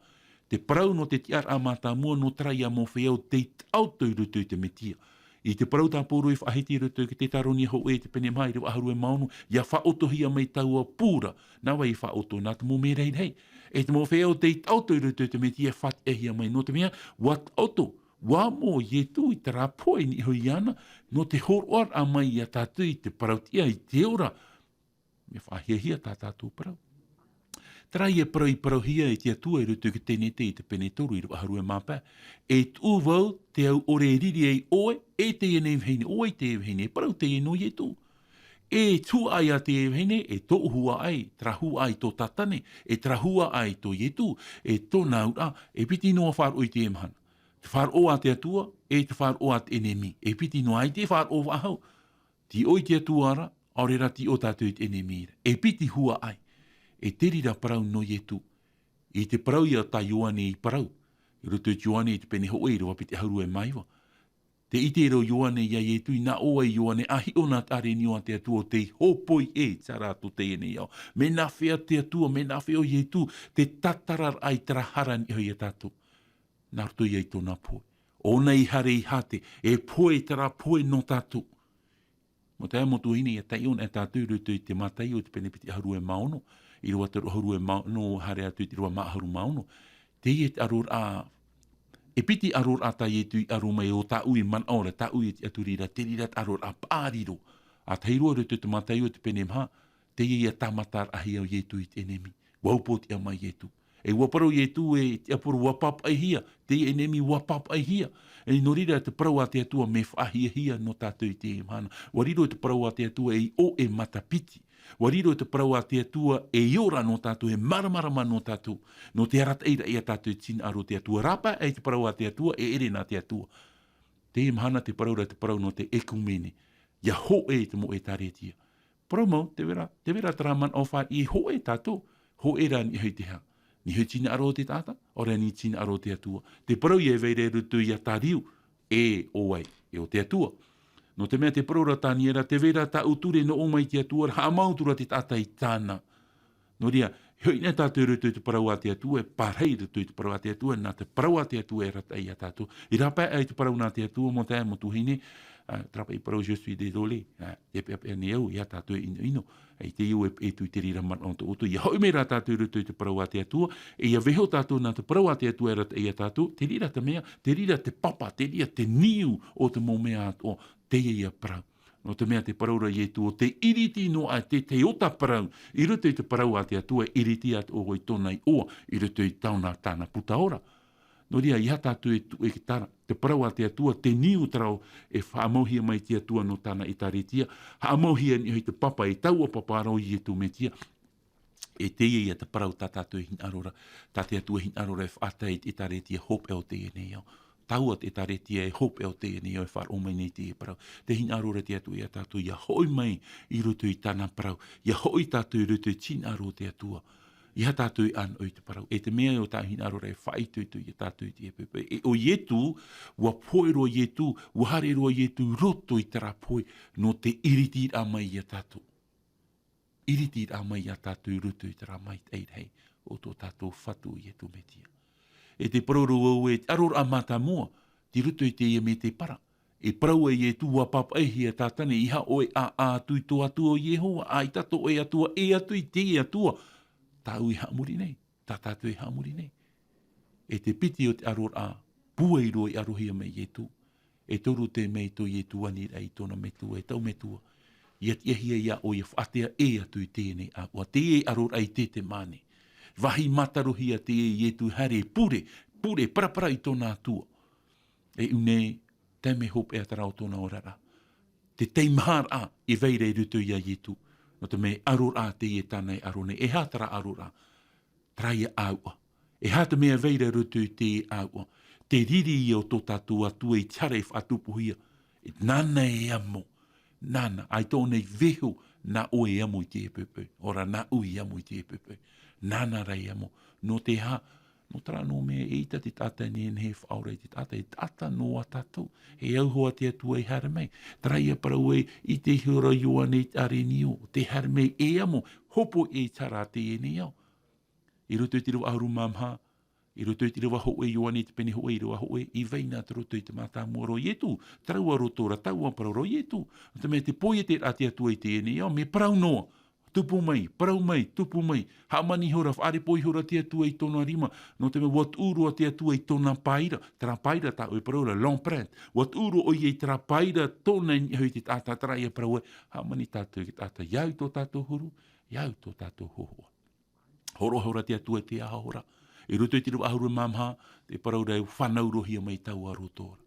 Te parau nō te tiʻaraʻa mātāmua, nō terā ia mau feiā ʻo tei taʻoto i roto i te Mesia. I te parau tā Pauro i faʻahiti i roto i te Tetaronia hōʻē i te pene maha, ʻīrava ʻahuru e mā ono, ʻia faʻaʻotohia mai taua pū ra, nā vai i faʻaʻoto? Nā te mau merahi rahi. E te mau feiā ʻo tei taʻoto i roto i te Mesia e faʻatiʻahia mai, nō te mea, ʻua taʻoto, ʻua amo Iesu i terā pohe i niʻa iho iāna, nō te hōroʻaraʻa mai ia tātou i te parau-tiʻa, i te ora. Mea faʻahiahia tā tātou parau. Terā ia parau i parauhia e te Atua i roto i te Tenete i te pene toru, ʻīrava ʻahuru e mā pae. E tuʻu vau te au ʻore e riri ai ʻoe, e teie nei vahine, ʻo vai teie vahine, e parau teie nō Iesu. E huaʻai a teie vahine, e tōʻu huaʻai, terā huaʻai tō Satane, e terā huaʻai tō Iesu, e tōna auraʻa, e piti noa faʻaroʻo i teie mahana. Te faʻaroʻo a te Atua, e te faʻaroʻo a te ʻenemi, e piti noa, ʻaita e faʻaroʻo faʻahou. Tīaʻi te Atua ra, ʻaore rā tīaʻi tātou i te ʻenemi ra. E piti huaʻai. E te reira parau nō Iesu. I te parau ia tā Ioane i parau. I roto i te Ioane i te pene hōʻē, ʻīrava piti ʻahuru e mā iva. Tē ʻite ra Ioane ia Iesu, nā ʻō ai Ioane, ʻa hiʻo nā te ʻārenio a te Atua ʻo tei hōpoi ē, terā tō teie nei ao. Mea nāfea te Atua, mea nāfea ʻo Iesu, te tātararaʻa i terā hara i niʻa iho ia tātou. Nā roto ia i tōna pohe. ʻOna i haere i Hate, e pohe terā pohe nō tātou. Mau taeaʻe, mau tuahine, ʻia taiʻo anaʻe tātou i roto i te Mataio, te pene piti ʻahuru e mā ono, ʻīrava toru ʻahuru e mā ono, haere atu i te ʻīrava maha ʻahuru mā ono. Teie te ʻaroraʻa, e piti ʻaroraʻa tā Iesu i ʻaro mai ʻo tāʻu i manaʻo ra, tāʻu i tiʻaturi ra, te reira te ʻaroraʻa paʻari roa. ʻA tahi roa i roto i te Mataio, te pene maha, teie ia tāmataraʻahia ʻo Iesu i te ʻenemi. ʻUa upoʻotiʻa mai Iesu. E ua parau Ietu e te ʻaporo ua pāpaʻihia, te ʻenemi ua pāpaʻihia. E nō reira te parau a te Atua mea faʻahiahia nō tātou i teie mahana. Ua riro te parau a te Atua ei ʻoʻe matapiti. Ua riro te parau a te Atua ei ora nō tātou, e māramarama nō tātou. Nō te arataʻiraʻa ia tātou i te hinaʻaro o te Atua. Rāpae ai te parau a te Atua, e ʻere nā te Atua. Teie mahana te parau ra te parau nō te ʻekumene. Ia hōʻē i te mau ʻētāretia. Parau mau, te vera, te vera terā manaʻo fāriʻi e hōʻē tātou. Hōʻē rā niʻa i te hā. Niʻa i te hinaʻaro o te taʻata, ʻaore rā niʻa i te hinaʻaro o te Atua. Te parau ia e vai ra i roto ia tāriu, e ʻo vai, e ʻo te Atua. Nō te mea te parau ra Taniera, te vera tāʻu ture nō ʻō mai te Atua, haʻamau atu ra te taʻata i tāna. Nō reira, e hoʻi nei tātou i roto i te parau a te Atua, e pārahi i roto i te parau a te Atua, nā te parau a te Atua e arataʻi ia tātou. I rāpae ai te parau nā te Atua, mau taeaʻe, mau tuahine, ā, terā paʻi parau je suis désolé, ā, e peʻapeʻa nei au, ia tātou e ʻinoʻino, ā, i te iu e, e tū i te reira manaʻo tō ʻoutou. Ia hoʻi mai rā tātou i roto i te parau a te Atua, e ia vaiiho tātou nā te parau a te Atua e arataʻi ia tātou, te reira te mea, te reira te papa, te reira te niu o te mau mea atoʻa, teie ia parau. Nō te mea te parau ra Ietu, ʻo te iriti noa ā te, te ota parau, i roto i te parau a te Atua, e iriti atoʻa vau i tōna iʻoa, i roto i tāna, tāna puta ora. Nō reira, ia tātou e tuʻu e te tara, te parau a te Atua, te niu terā e faʻamauhia mai te Atua nō tāna ʻētāretia, haʻamauhia niʻa i te papa, e taua papa ra ʻo Ietu Metia. E teie ia te parau tā tātou e hinaʻaro ra, tā te Atua e hinaʻaro ra e faʻatae i te ʻētāretia hopeʻa o teie nei ao. Taua te ʻētāretia e hopeʻa o teie nei ao e faʻaroʻo mai nei teie parau. Tē hinaʻaro ra te Atua ia tātou ia hoʻi mai i roto i tāna parau, ia hoʻi tātou i roto i te hinaʻaro o te Atua. Ia tātou e ʻānoʻi i te parau. E te mea ē ʻo tā hinaʻaro ra e faʻaitoito ia tātou i teie poʻipoʻi. E ʻo Ietu, ua pohe roa Ietu, ua haere roa Ietu i roto i terā pohe, nō te iritiraʻa mai ia tātou. Iritiraʻa mai ia tātou i roto i terā maitaʻi rahi o tō tātou Fatu Ietu Metia. E te parau ra vau ē, te ʻaroraʻa mātāmua, tei roto i teie mea tē para. E parau ai Ietu, ua pāpaʻihia tātane, ʻeiaha ʻoe ʻā, ʻā atu i tō Atua ʻo Iehova, ʻaita tō ʻoe Atua, ʻē atu i teie Atua tāʻu i haʻamori nei, tā tātou i haʻamori nei. E te piti o te ʻaroraʻa, pūai roa i ʻarohia mai Ietu. E toru te mea i tō Ietu aniraʻa i tōna metua, e tau metua. Ia tiʻahia ia ʻoe ia faʻatea ʻē atu i teie nei ʻāua, teie ʻaroraʻa i Tetemane. Vāhi mātarohia teie Ietu haere pure, pure, parapara i tōna Atua. E ʻū nei, taime hopeʻa terā o tōna oraraʻa. Te teimaharaʻa e vai ra i roto ia Ietu. Nō te mea ʻaroraʻa teie tāna e ʻaro nei, e aha terā ʻaroraʻa? Terā ia ʻāuʻa. E aha te mea e vai ra i roto i te ʻāuʻa? Te riri ia o tō tātou Atua i te hara e faʻatupuhia. E nāna e amo. Nāna, ʻaita ʻōna i vaiiho, nā ʻoe e amo i teie poʻipoʻi. ʻOia, nāʻu i amo i teie poʻipoʻi. Nāna rā e amo. Nō te aha? Nō terā noa mea ʻeita te taʻata e nehenehe e faʻaora i te taʻata, e taʻata noa tātou. E au hoʻi te Atua i haere mai. Terā ia parau ē, ʻite ihora Ioane i te ʻārenio, tē haere mai e amo, hopoiʻa i te hara a teie nei ao. I roto i te ʻīrava ʻahuru mā maha, i roto i te ʻīrava hōʻē, Ioane i te pene hōʻē, ʻīrava hōʻē, i vai na te roto i te mātāmua ra o Ietu, terā ua roto ra, taua parau ra o Ietu. Nō te mea tē poiete ra te Atua i teie nei ao, mea parau noa, tupu mai, parau mai, tupu mai, hāmani ihora, faʻarepo ihora te Atua i tōna rima, nō te mea ua tuʻu roa te Atua i tōna pae ra, terā pae ra tā ʻoe e parau ra, l'empreinte, ua tuʻu roa ʻoia i terā pae ra tōna i niʻa i te taʻata, terā ia parau ē, hāmani tātou i te taʻata, ia au tō tātou huru, ia au tō tātou hōhoʻa. Hōroʻa ihora te Atua i te aha hora. I roto i te ʻīrava ʻahuru mā maha, te parau ra e fānaurohia mai taua roto ra.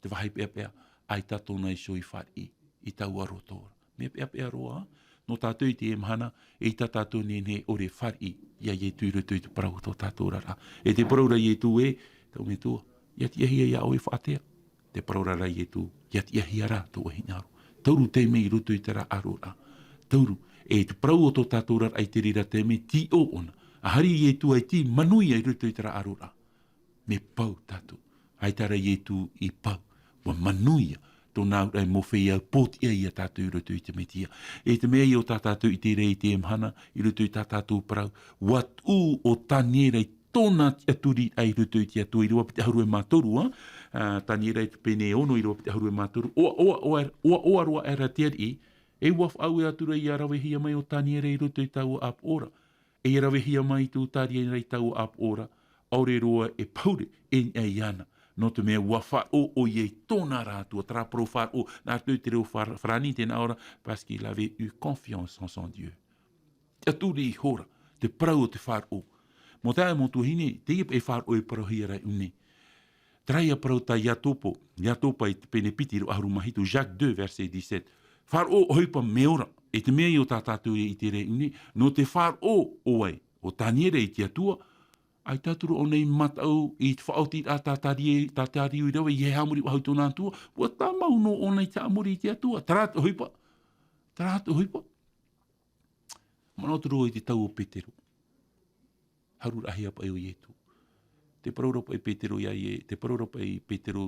Te vāhi peʻapeʻa, ʻaita tōna iho i fāriʻi i taua roto ra. Mea peʻapeʻa roa, nō tātou i teie mahana, ʻeita tātou e nehenehe e ʻore e fāriʻi ia Ietu i roto i te parau o tō tātou oraraʻa. E te parau ra Ietu ē, tau metua, ia tiʻahia ia ʻoe e faʻatea. Te parau ra Ietu, ia tiʻahia rā tō ʻoe hinaʻaro. Tauru taime i roto i terā ʻaroraʻa. Tauru, e te parau o tō tātou oraraʻa i te reira taime, tīaʻi ʻōna. ʻA haere Ietu ʻia tīaʻi manuia i roto i terā ʻaroraʻa. Mea pau tātou. ʻAita rā Ietu i pau. Ua manuia. Tōna auraʻa e mau feiā pōtiʻa ia tātou i roto i te Metia. E te mea ia ʻo tā tātou i te reira i teie mahana, i roto i tā tātou parau. Ua tuʻu ʻo Taniera i tōna tiʻaturiraʻa i roto i te Atua, ʻīrava piti ʻahuru e mā toru, ā, ā, Taniera i te pene ono, ʻīrava piti ʻahuru e mā toru, ʻoaʻoa, ʻoaʻoa, ʻoaʻoa roa aʻera te ariʻi, e ua faʻaue atu ra ia ravehia mai ʻo Taniera i roto i taua ʻāpoʻo ra, e ia ravehia mai i tō Taniera i taua ʻāpoʻo ra, ʻaore roa e pahure e niʻa iāna, nō te mea ua faʻaroʻo ʻoia i tōna ra Atua, terā parau faʻaroʻo, nā roto i te reo far-, farāni tē nā ʻō ra, parce qu'il avait eu confiance en son Dieu. Tiʻaturi ihora, te parau o te faʻaroʻo. Mau taeaʻe, mau tuahine, teie paʻi e faʻaroʻo e parauhia ra i ʻō nei. Terā ia parau tā Iakobo, Iakobo i te pene piti, ʻīrava ʻahuru mā hitu, Jacques deux, verset dix-sept. Faʻaroʻo ʻohipa mea ora, e te mea ia tā tātou e ʻite ra i ʻō nei, nō te faʻaroʻo ʻoe, ʻo Taniera i te Atua, ʻaita atu ra ʻōna i mataʻu i te faʻaotiraʻa tā Tari-, tā Tariu i rave, ʻeiaha haʻamori faʻahou i tōna Atua, ʻua tāmau noa ʻōna i te haʻamori i te Atua, terā te ʻohipa, terā te ʻohipa. Manaʻo atu ra i te tau o Petero. Hāruʻahia paʻi ʻo Ietu. Tē parau ra paʻi Petero iā Ie-, tē parau ra paʻi Petero,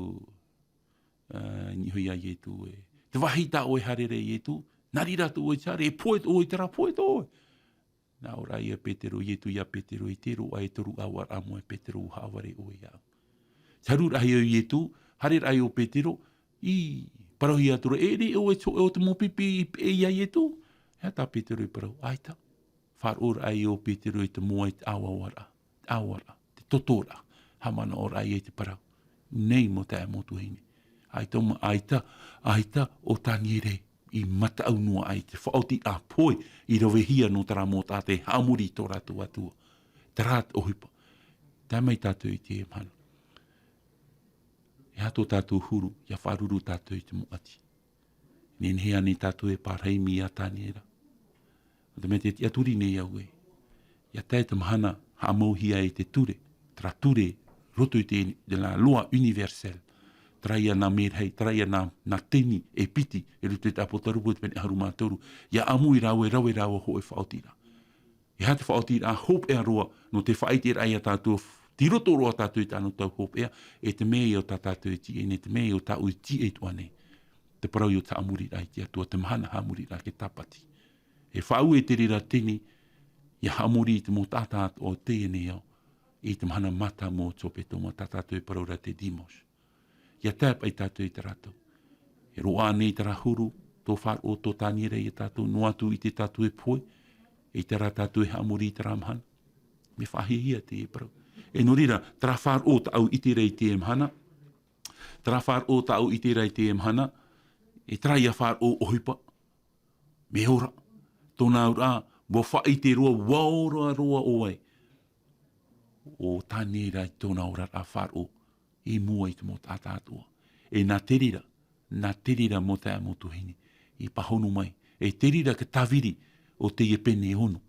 ā, i niʻa iho iā Ietu ē. Te vāhi tā ʻoe e haere ra Ietu, nā reira atoʻa ʻoe i te haere, e pohe atoʻa ʻoe i terā, pohe atoʻa ʻoe. Nā ʻō ra ia Petero, Ietu iā Petero, ʻeʻere atoʻa e toru ʻāvaʻaraʻa moʻa e Petero, ʻua haʻavare ʻoe iāʻu. Te hāruʻahia ʻo Ietu, haereraʻa ʻo Petero, ʻī, parauhia atu ra, ʻeʻere ʻoe te hōʻē o te mau pipi i peʻe iā Ietu? E aha tā Petero i parau? ʻAita. Faʻaroʻo ra ʻo Petero i te moa, i te ʻāvaʻaraʻa, te ʻāvaʻaraʻa, te totoraʻa. Haʻamanaʻo ra ʻo ia i te parau. Nei mau taeaʻe, mau tuahine. ʻAita ma-, ʻaita, ʻaita ʻo Taniera i mataʻu noa aʻe i te faʻaotiraʻa pohe i ravehia nō terā mau taʻata e haʻamori i tō rātou Atua. Terā te ʻohipa. Tae mai tātou i teie mahana. E aha tō tātou huru, ʻia faʻaruru tātou i te mau ʻati. Nehenehe ānei tātou e pārahi mai iā Taniera? Nō te mea tē tiʻaturi nei au ē. ʻIa tae te mahana haʻamauhia e te ture, terā ture, roto i te, te la loi universelle. Terā ia nā merahi, terā ia nā, nā teni e piti, i roto i te ʻĀpōtarupo te pene ʻahuru mā toru. ʻIa ʻāmui rāua, rave rāua hōʻē faʻaotiraʻa. E aha te faʻaotiraʻa hopeʻa roa, nō te faʻaʻiteraʻa iā tātou, tei roto roa tātou i te anotau hopeʻa, e te mea ia tā tātou e tiʻa nei, te mea ia tāʻu e tiʻa atoʻa nei. Te parau ia o te haʻamoriraʻa i te Atua, te mahana haʻamoriraʻa e tāpati. E faʻaue te reira teni, ʻia haʻamori i te mau taʻata o teie nei ao, i te mahana mātāmua o te hepetoma, tā tātou e parau ra te dimanche. ʻIa tae paʻi tātou i terā tau. E roaʻa nei terā huru, tō faʻaroʻo tō Taniera iā tātou, noa atu i te tātou e pohe, i terā tātou e haʻamori i terā mahana. Mea faʻahiahia teie parau. E nō reira, terā faʻaroʻo tāʻu i ʻite ra i teie mahana, terā faʻaroʻo tāʻu i ʻite ra i teie mahana, e terā ia faʻaroʻo ʻohipa. Mea ora, tōna auraʻa, ʻua faʻaʻite roa, ʻua ora roa ʻoe. ʻO Taniera i tōna oraraʻa faʻaroʻo, i mua i te mau taʻata atoʻa. E nā te reira, nā te reira mau taeaʻe mau tuahine, i pāhono mai, e te reira te tāviri o teie pene e ono,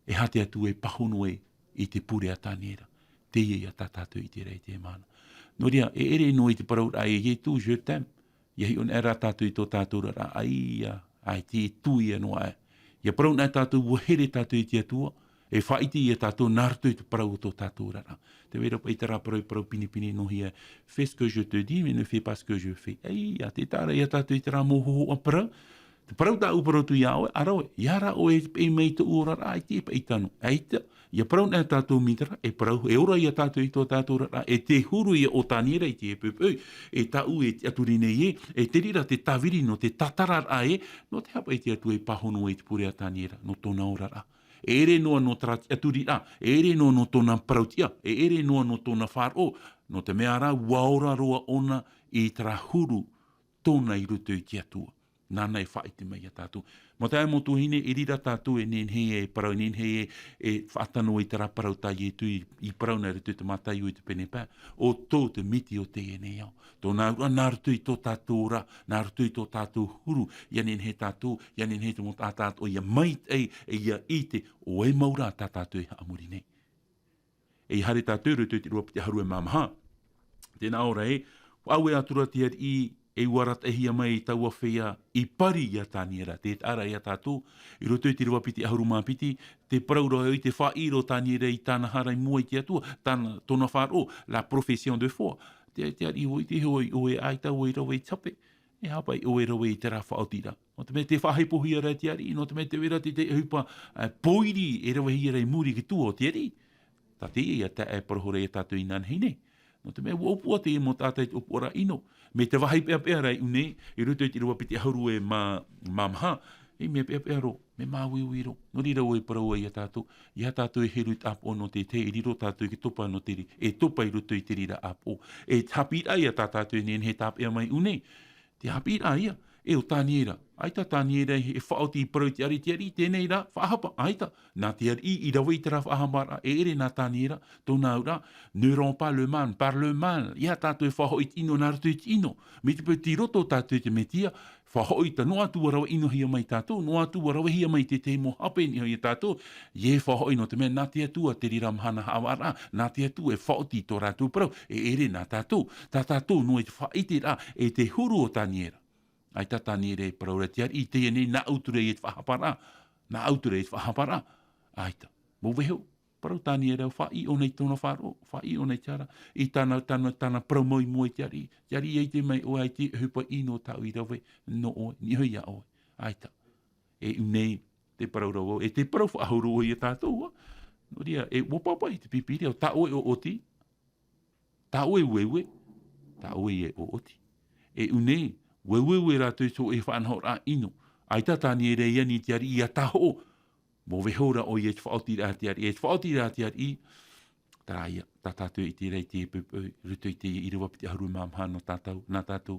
e aha te Atua e pāhono ai i te pure a Taniera, teie ia tā tātou e ʻite ra i teie mahana. Nō reira, e ʻere noa i te parauraʻa e Ietu, je t'aime, ʻia hiʻo anaʻe rā tātou i tō tātou oraraʻa, ʻaita, ʻaita e tuia noa aʻe. ʻIa parau anaʻe tātou, ʻua here tātou i te Atua, e faʻaʻite ia tātou nā roto i te parau o tō tātou oraraʻa. Tē vai ra paʻi terā parau, parau pinepine nō hea, fais ce que je te dis, mais ne fais pas ce que je fais. ʻAita, tē taʻa ra ia tātou i terā mau hōhoʻa parau, te parau tāʻu e parau atu iā ʻoe, ʻa rave, ʻia ara ʻoe e peʻe mai i tōʻu oraraʻa, ʻaita e paʻi tano. ʻAita, ʻia parau anaʻe tātou mai terā, e parau, e ora ia tātou i tō tātou oraraʻa, e te huru ia o Taniera i te poʻipoʻi, e tāʻu e tiʻaturi nei ē, e te reira te tāviri nō te tātararaʻa ē, nō te aha paʻi te Atua e pāhono ai i te pure a Taniera, nō tōna oraraʻa. E ʻere noa nō terā tiʻaturiraʻa, e ʻere noa nō tōna parau tiʻa, e ʻere noa nō tōna faʻaroʻo, nō te mea rā, ʻua ora roa ʻōna i terā huru tōna i roto i te Atua. Nāna e faʻaʻite mai iā tātou. Mau taeaʻe mau tuahine, i reira tātou e nehenehe e parau, nehenehe e, e faʻatano i terā parau tā Ietu i, i parau nā roto i te Mataio i te pene pae. ʻO tō te miti o teie nei ao. Tōna auraʻa nā roto i tō tātou ora, nā roto i tō tātou huru, ʻia nehenehe tātou, ʻia nehenehe te mau taʻata atoʻa, ʻia maitaʻi, e ʻia ʻite, ʻo vai mau rā tā tātou e haʻamori nei. E haere tātou i roto i te ʻīrava piti ʻahuru e mā maha. Tē nā ʻō ra ē, faʻaue atu ra te ariʻi, e ʻua arataʻihia mai i taua feiā i pari iā Taniera. Tē taʻa ra ia tātou, i roto i te ʻīrava piti ʻahuru mā piti, te parau ra ē, i te faʻaʻī ra o Taniera i tāna hara i mua i te Atua, tāna, tōna faʻaroʻo, la profession de foi. Te, te ariʻi, ʻua ʻite hoʻi ʻoe, ʻaita ʻoe i rave i te hape. E aha paʻi ʻoe e rave i terā faʻaotiraʻa? Nō te mea tē faʻahepohia ra te ariʻi, nō te mea tē vai ra te, te ʻohipa, ā, pōiri e ravehia ra i muri i te tua o te ariʻi. Tā teie ia taeaʻe e parau ra ia tātou inanahi nei. Nō te mea ʻua ʻōpua teie mau taʻata i te ʻōpuaraʻa ʻino. Mai te vāhi peʻapeʻa ra i ʻō nei, i roto i te ʻīrava piti ʻahuru e mā, mā maha, e mea peʻapeʻa roa, mea māuiui roa. Nō reira ʻoe e parau ai ia tātou, ʻeiaha tātou e heru i te ʻāpoʻo nō te tahi, e riro tātou i te topa nō te ri-, e topa i roto i te reira ʻāpoʻo. E te haʻapiʻiraʻa ia tā tātou e nehenehe e tāpeʻa mai i ʻō nei. Te haʻapiʻiraʻa ia, E ʻo Taniera, ʻaita Taniera e faʻaoti i parau i te ariʻi, te ariʻi, teie nei rā, faʻahapa, ʻaita. Nā te ariʻi i rave i terā faʻahaparaʻa, e ʻere nā Taniera, tōna auraʻa, ne romps pas le mal par le mal, ʻeiaha tātou e faʻahoʻi i te ʻino nā roto i te ʻino. Mai te peu tei roto tātou i te Mesia, faʻahoʻi atu, noa atu ʻua rave ʻinohia mai tātou, noa atu ʻua ravehia mai te tahi mau hape i niʻa iā tātou, ʻeiaha e faʻahoʻi nō te mea nā te Atua te reira mahana haʻavāraʻa, nā te Atua e faʻaoti i tō rātou parau, e ʻere nā tātou, tā tātou noa i te faʻaʻiteraʻa, e te huru o Taniera. ʻAita Taniera e parau ra te ariʻi, teie nei, nāʻu atu ra ʻoe i te faʻahaparaʻa, nāʻu atu ra ʻoe i te faʻahaparaʻa, ʻaita. Mau vaiho, parau Taniera, faʻaʻī ʻōna i tōna faʻaroʻo, faʻaʻī ʻōna i te hara, i tāna, tāna, tāna parau mau i mua i te ariʻi, te ariʻi, ʻaita e ʻite mai ʻoe, ʻaita e ʻohipa ʻino tāʻu i rave nō ʻoe, niʻa iho iā ʻoe, ʻaita. E ʻū nei, te parau ra vau, e te parau faʻahuru iā tātou, ā. Nō reira, e ʻua pāpaʻi te Pīpīria, tā ʻoe e ʻoʻoti, tā ʻoe e ueue, tā ʻoe e ʻoʻoti. E ʻū nei, ueue rātou i tō ʻoe faʻanahoraʻa ʻino. ʻAita Taniera e ani i te ariʻi ʻia tāhoʻo. Mau vaiho ra ʻoia i te faʻaotiraʻa a te ariʻi, e te faʻaotiraʻa a te ariʻi. Terā ïa, tā tātou e ʻite ra i teie poʻipoʻi, i roto i te ʻīrava piti ʻahuru mā maha nō tātou, nā tātou.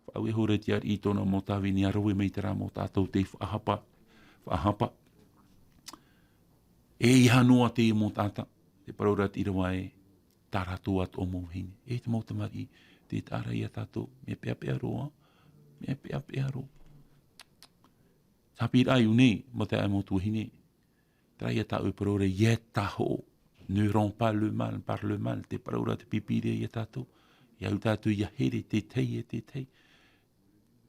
Faʻaue ihora te ariʻi i tōna mau tāvini ʻia rave mai terā mau taʻata tei faʻahapa, faʻahapa. E ʻeiaha noa teie mau taʻata, te parau ra te ʻīrava ē, tā rātou atoʻa mau vahine. E te mau tamariʻi, tē taʻa ra iā tātou, mea peʻapeʻa roa, mea peʻapeʻa roa. Te haʻapiʻiraʻa i ʻō nei, mau taeaʻe, mau tuahine, terā ïa tāʻu e parau ra, ʻia tāhoʻo, ne romps pas le mal par le mal, te parau ra te Pīpīria iā tātou, ʻia au tātou ʻia here te tahi e te tahi.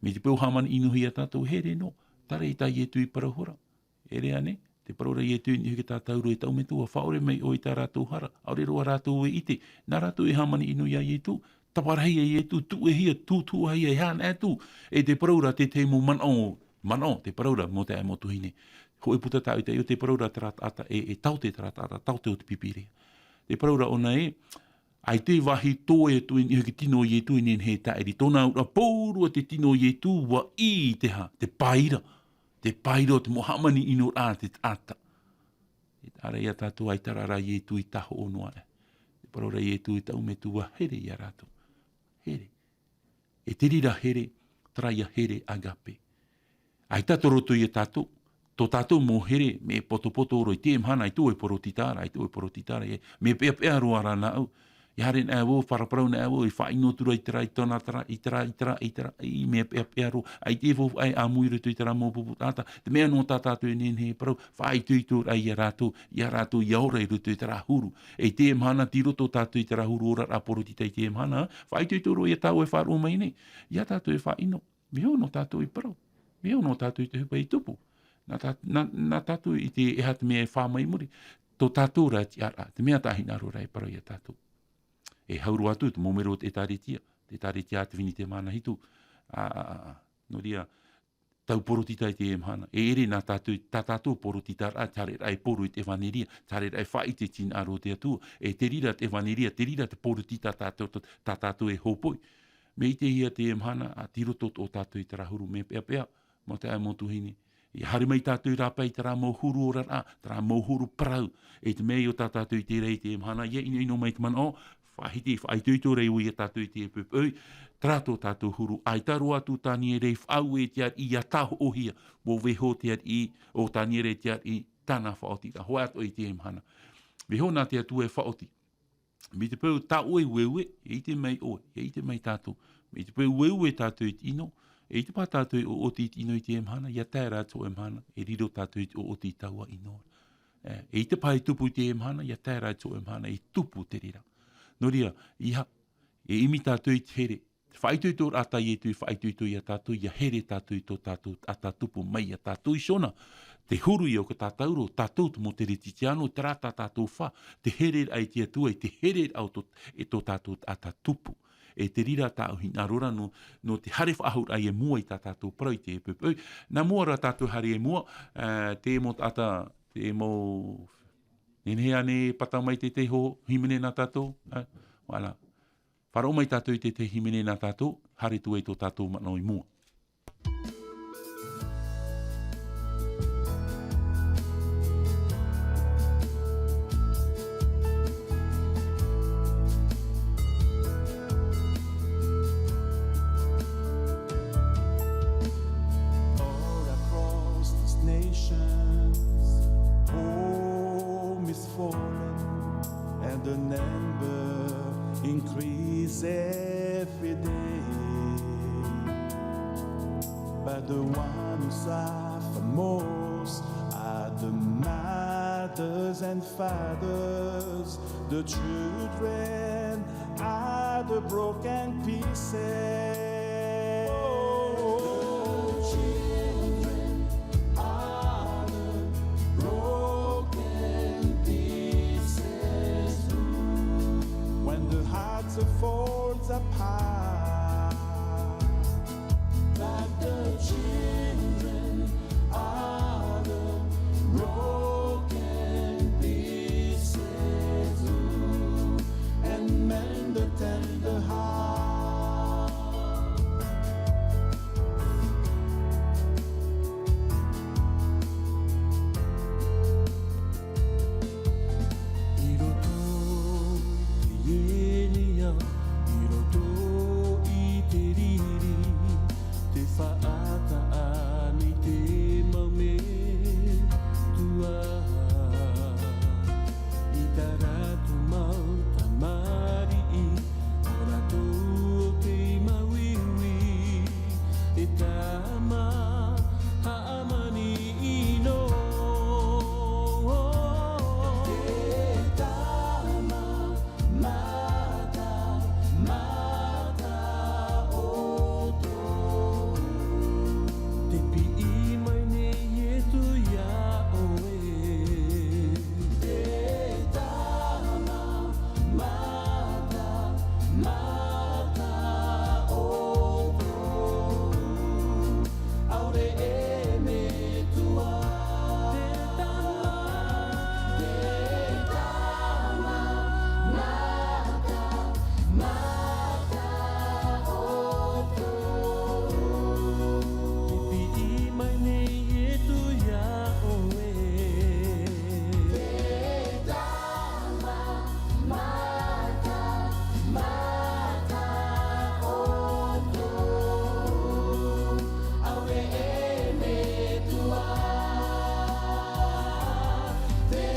Mai te peu hāmani ʻinohia tātou, here noa, terā ïa tā Ietu i parau ihora. E ʻere ānei, te parau ra Ietu i niʻa iho iā tātou, e taʻu metua, faʻaʻore mai ʻoe i tā rātou hara, ʻaore roa rātou e ʻite, nā rātou e hāmani ʻino iā Ietu, taparahi iā Ietu, tuʻehia, tūtuʻahia, e haʻanaʻe atu, e te parau ra te tahi mau manaʻo, manaʻo, te parau ra, mau taeaʻe, mau tuahine. Hōʻē puta tāʻu i te ʻai, te parau ra terā taʻata, e, e taote terā taʻata, taote o te Pīpīria. Te parau ra ʻōna ē, ʻaita e vāhi toe atu i niʻa iho i te tino o Ietu e nehenehe e tāʻiri. Tōna auraʻa, pauroa te tino o Ietu, ʻua ʻī i te hā, te paira. Te paira o te mau hāmani ʻinoraʻa a te taʻata. E taʻa ra iā tātou, ʻaita rā Ietu i tāhoʻo noa aʻe. Te parau ra Ietu, e taʻu metua, here iā rātou. Here. E te reira here, terā ïa here agape. ʻAita tō roto iā tātou, tō tātou mau here, mea potopoto roa i teie mahana, ʻaita ʻoe e porotita ra, ʻaita ʻoe e porotita ra, ē, mea peʻapeʻa roa rā nāʻu. ʻIa haere anaʻe vau, faraparau anaʻe vau, e faʻaʻino atu ra i terā, i tōna, terā, i terā, i terā, i terā, i mea peʻapeʻa roa, ʻaita e vau faʻaʻē ʻāmui i roto i terā mau pupu taʻata, te mea noa tā tātou e nehenehe e parau, faʻaitoito rā iā rātou, iā rātou ʻia ora i roto i terā huru. E teie mahana, tei roto tātou i terā huru oraraʻa porotita i teie mahana, faʻaitoito roa ïa tā ʻoe e faʻaroʻo mai nei, ʻia tātou e faʻaʻino. Mea ono tātou i parau. Mea ono tātou i te ʻohipa i tupu. Nā tā-, nā, nā tātou i te, e aha te mea e fā mai muri. Tō tātou rā tiʻaraʻa, te mea tā hinaʻaro ra e parau iā tātou. E hau roa atu te mau mero o te ʻĒtārētia, te ʻĒtārētia a te Fenua i te Mahana Hitu. Ā, ā, ā, ā. Nō reira, tau porotita i teie mahana. E ʻere nā tātou, tā tātou porotitaraʻa, te haereraʻa e poro i te ʻevaneria, te haereraʻa e faʻaʻite i te hinaʻaro o te Atua. E te reira te ʻevaneria, te reira te porotita tā tātou, tā tātou e hōpoi. Mea ʻitehia teie mahana, ā, tei roto tō tātou i terā huru, mea peʻapeʻa, mau taeaʻe, mau tuahine. ʻIa haere mai tātou i rāpae i terā mau huru oraraʻa, terā mau huru parau. E te mea ïa tā tātou i terā i teie mahana, ʻia ʻinoʻino mai te manaʻo, faʻahiti, faʻaitoito ra ʻoia iā tātou i teie poʻipoʻi, terā tō tātou huru, ʻaita roa atu Taniera i faʻaue i te ariʻi ʻia tāhoʻohia, ʻua vaiiho te ariʻi, ʻo Taniera i te ariʻi, tāna faʻaotiraʻa, hōʻē atoʻa i teie mahana. Vaiiho nā te Atua e faʻaoti. Mai te peu tā ʻoe e ueue, e ʻite mai ʻoe, e ʻite mai tātou. Mai te peu e ueue tātou i te ʻino, e ʻite paha tātou e ʻoʻoti i te ʻino i teie mahana, ʻia tae ra te hōʻē mahana, e riro tātou i te ʻoʻoti i taua ʻino. E, e ʻite paha e tupu i teie mahana, ʻia tae ra te hōʻē mahana, e tupu te reira. Nō reira, ʻeiaha, e ʻimi tātou i te here, te faʻaitoitoraʻa tā Ietu i faʻaitoito iā tātou, ʻia here tātou i tō tātou taʻata tupu mai iā tātou iho na. Te huru ïa o te tātauro, tātou te mau Kerisetiano, terā tā tātou fā, te hereraʻa i te Atua, e te hereraʻa o tō, e tō tātou taʻata tupu. E te reira tāʻu hinaʻaro ra nō, nō te haere faʻahou ra i mua i tā tātou parau i teie poʻipoʻi. Nā mua ra tātou haere i mua, ā, te mau taʻata, te mau, nehenehe ānei e pata mai te tahi hō-, hīmene nā tātou, ā, voilà. Faʻaroʻo mai tātou i te tahi hīmene nā tātou, haere atu ai tō tātou manaʻo i mua. nations. Home is fallen, and the number increase every day. But the one who suffer most are the mothers and fathers, the children are the broken pieces. Oh, children are the broken pieces. When the heart falls apart, but the children are the broken pieces, and mend the tender heart. I roto i te ieria, i roto i te riri, te faʻataʻa nei te mau metua. I tā rātou mau tamariʻi, ʻo rātou te mauiui, e tama haʻamani ʻino. E tama mata, mata ʻoutou. Te piʻi mai nei Ietu iā ʻoe. E tama mata, mata ʻoutou. ʻAore e metua. Te tama, te tama mata, mata ʻoutou. Te piʻi mai nei Ietu iā ʻoe. Te tama mata, mata ʻoutou. ʻAore e metua. Te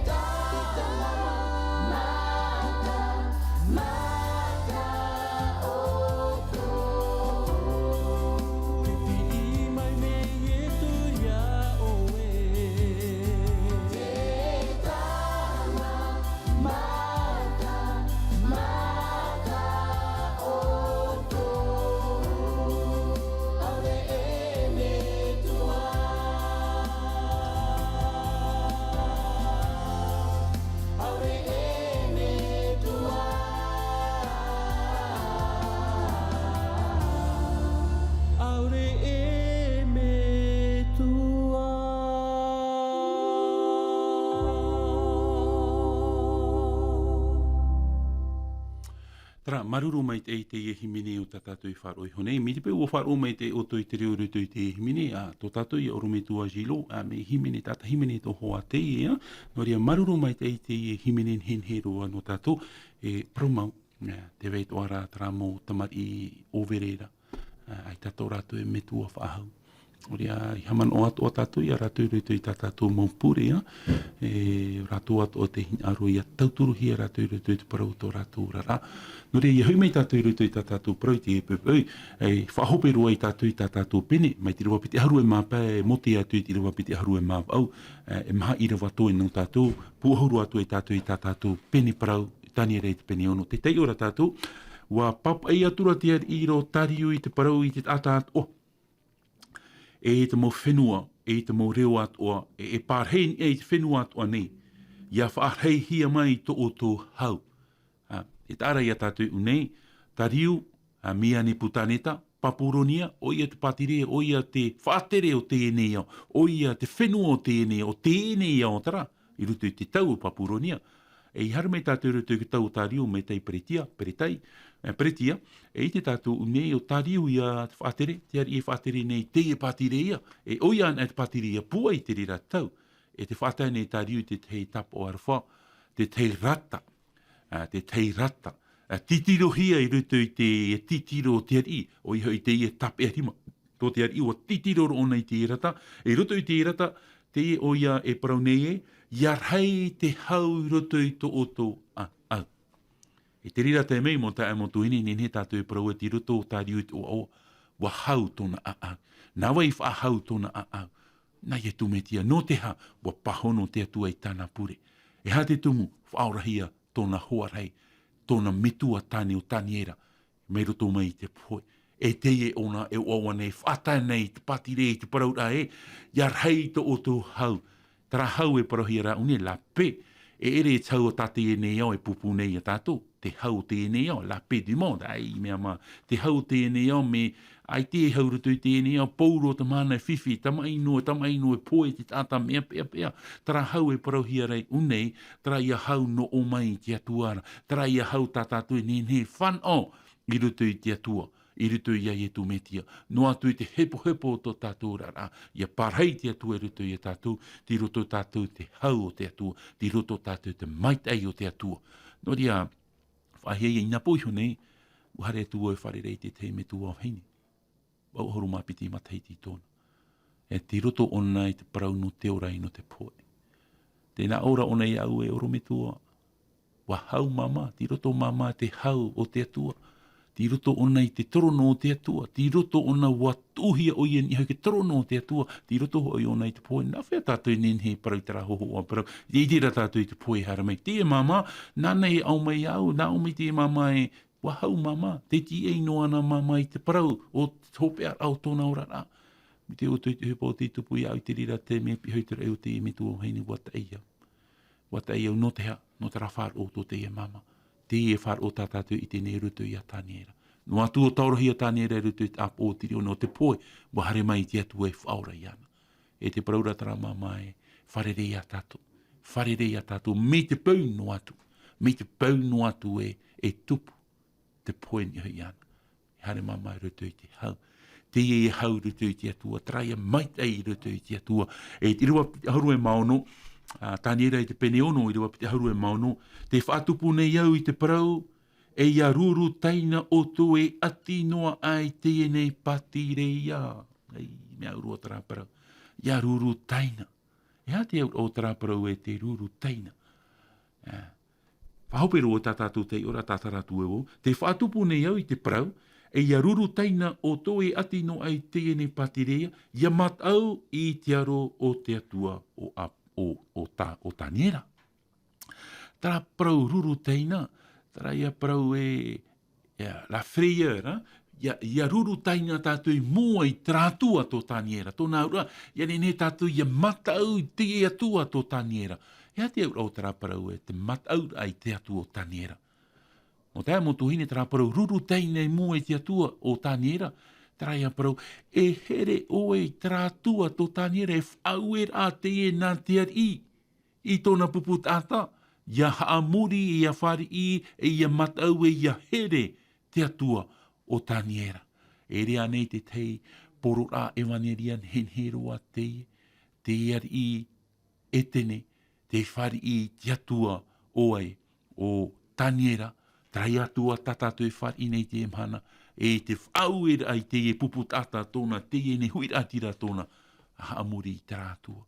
tama mata, mata ʻoutou. Te piʻi mai nei Ietu iā ʻoe. Te tama mata, mata ʻoutou. ʻAore e metua. ʻAore e metua. ʻAore e metua. Terā, māuruuru maitaʻi i teie hīmene o tā tātou i faʻaroʻo iho nei. Mai te peu ʻua faʻaroʻo maitaʻi ʻoutou i te reo i roto i teie hīmene, ā, tō tātou ia ʻorometua Gilot, ā, mea hīmene, taʻata hīmene tō hoa teie, ā. Nō reira, māuruuru maitaʻi i teie hīmene nehenehe roa nō tātou, e parau mau, ā, tē vai atoʻa ra terā mau tamariʻi ʻōvere ra. Ā, ʻaita tō rātou e metua faʻahou. Nō reira, i haʻamanaʻo atoʻa tātou ia rātou i roto i tā tātou mau pure, ā, e rātou atoʻa te hinaʻaro ia tauturuhia rātou i roto i te parau o tō rātou oraraʻa. Nō reira, ia hoʻi mai tātou i roto i tā tātou parau i teie poʻipoʻi, e faʻahope roa ai tātou i tā tātou pene, mai te ʻīrava piti ʻahuru e mā pae, e mōtea atu i te ʻīrava piti ʻahuru e mā vaʻu, e, e maha ʻīrava toe nō tātou, pūʻohu roa atu ai tātou i tā tātou pene parau, i Taniera i te pene ono. Tē taiʻo ra tātou, ʻua pāpaʻi atu ra te ariʻi i rō Tariu i te parau i te taʻata atoʻa, e i te mau fenua, e i te mau reo atoʻa, e, e pārahi i te fenua atoʻa nei, ʻia faʻarahihia mai tō ʻoutou hau. Ā, e taʻa ra ia tātou i ʻō nei, Tariu, ā, mai ia Nepukaneta, Papuronia, ʻoia te pātireia, ʻoia te faʻatere o teie nei ao, ʻoia te fenua o teie nei ao, o teie nei ao, terā, i roto i te tau o Papuronia. E i haere mai tātou i roto i te tau o Tariu, mai tai Peretia, Peretai, e, Peretia, e ʻite tātou nei ʻo Tariu ia te faʻatere, te ariʻi e faʻatere nei teie pātireia, e ʻoia anaʻe te pātireia pūai i te reira tau, e tē faʻatae nei Tariu i te tahi tāpaʻo aroha, te tahi rata, ā, te tahi rata, ā, titirohia i roto i te titiro o te ariʻi, ʻoia hoʻi teie tāpeʻa rima. tō te ariʻi ua titiro roa ʻōna i te ʻerata, i roto i te ʻerata, teie ʻoia e parau nei ē, ia rahi te hau i roto i tō ʻoutou ʻāʻau. E te reira tae mai, mau taeaʻe, mau tuahine, nehenehe tātou e parau ē tei roto o tā riu i te ʻoaʻoa, ua hau tōna ʻāʻau. Nā vai i faʻahau tōna ʻāʻau? Nā Iesu Mesia, nō te aha? Ua pāhono te Atua i tāna pure. E aha te tumu? Faʻaorahia tōna hoa rahi, tōna metua tāne ʻo Taniera, mai roto mai i te pohe. E teie ʻōna e ʻoaʻoa nei, faʻatae nei i te pātireia, i te parauraʻa ē, ia rahi tō ʻoutou hau. Terā hau e parauhia ra ʻōna, la paix. E ʻere e te hau o tā teie nei ao e pūpū nei ia tātou, te hau o teie nei ao, la paix du monde, ʻaita i mea mā, te hau o teie nei ao, mea ʻaita e hau i roto i teie nei ao, pauroa te mahana, e fifi, tamaʻi noa, tamaʻi noa, e pohe te taʻata, mea peʻapeʻa, terā hau e parauhia ra ʻōna, terā ia hau nō ʻō mai i te Atua ra, terā ia hau tā tātou e nehenehe e fānaʻo i roto i te Atua, i roto ia Iesu Mesia. Noa atu i te hepohepo o tō tātou oraraʻa, ia pārahi te Atua i roto ia tātou, tei roto tātou te hau o te Atua, tei roto tātou te maitaʻi o te Atua. Nō reira, faʻahiahia i nā pō iho nei, ua haere atu vau e fārerei i te tahi metua vahine. Vaʻu ʻahuru mā piti matahiti tōna. E tei roto ʻōna i te parau nō te ora e nō te pohe. Tē nā ʻō ra ʻōna iāʻu ē, ʻorometua, ua hau māmā, tei roto māmā te hau o te Atua. Tei roto ʻōna i te torono o te Atua. Tei roto ʻōna ua tuʻuhia ʻoia i niʻa i te torono o te Atua. Tei roto hoʻi ʻōna i te pohe. Nā hea tātou e nehenehe e parau i terā hōhoʻa parau? Tē ʻite ra tātou i te pohe e haere mai. Teie māmā, nāna e ʻaumai iāʻu, nā ʻō mai teie māmā ē, ua hau māmā, tē tīaʻi noa ana māmā i te parau o te hopeʻa o tōna oraraʻa. Mai te ʻoto i te ʻohipa o tei tupu iāʻu i te reira tae mai, pihaʻi i te raʻi o teie metua vahine, ua taʻi au. Ua taʻi au nō te aha? Nō terā faʻaroʻo tō teie māmā. Teie faʻaroʻo tā tātou e ʻite nei i roto ia Taniera. Noa atu ʻua taorohia Taniera i roto i te ʻāpoʻo o te reo nō te pohe, ua haere mai te Atua e faʻaora iāna. E te parau ra terā māmā ē, fārerei ia tātou. Fārerei ia tātou, mai te peu noa atu. Mai te peu noa atu ē, e tupu te pohe i niʻa iāna. E haere māmā i roto i te hau. Teie e hau i roto i te Atua, terā ia maitaʻi i roto i te Atua. E te ʻīrava piti ʻahuru e mā ono, ā, Taniera i te pene ono, ʻīrava piti ʻahuru e mā ono, tē faʻatupu nei au i te parau, e ia ruru taina ʻoutou e ʻati noa aʻe i teie nei pātireia. Ei, mea ʻurua terā parau. Ia ruru taina. E aha te auraʻa o terā parau ē, te ruru taina? Ā, faʻahope roa tā tātou taiʻoraʻa, tātara atu e vau. Tē faʻatupu nei au i te parau, e ia ruru taina ʻoutou e ʻati noa aʻe i teie nei pātireia, ia mataʻu i te aro o te Atua o ʻa-, o, o Ta-, o Taniera. Terā parau ruru taina, terā ia parau ē, ia, la frayeur, ā? Ia, ia ruru taina tātou i mua i terā Atua tō Taniera. Tōna auraʻa, ia nehenehe tātou ia mataʻu i te Atua tō Taniera. E aha te auraʻa o terā parau ē, te mataʻuraʻa i te Atua o Taniera? Mau taeaʻe, mau tuahine, terā parau ruru taina i mua i te Atua o Taniera, terā ia parau, e here ʻoe i terā Atua tō Taniera, e faʻaueraʻa teie nā te ariʻi i tōna pupu taʻata, ia haʻamori, ia fāriʻi, e ia mataʻu, e ia here te Atua o Taniera. E ʻere ānei te tahi poroʻraʻa ʻevaneria nehenehe roa teie, te ariʻi Etene, tē fāriʻi i te Atua ʻo vai? ʻO Taniera, terā ia Atua tā tātou e fāriʻi nei i teie mahana, e te faʻaueraʻa i teie pupu taʻata tōna, teie nei huiraʻatira tōna, ʻa haʻamori i terā Atua.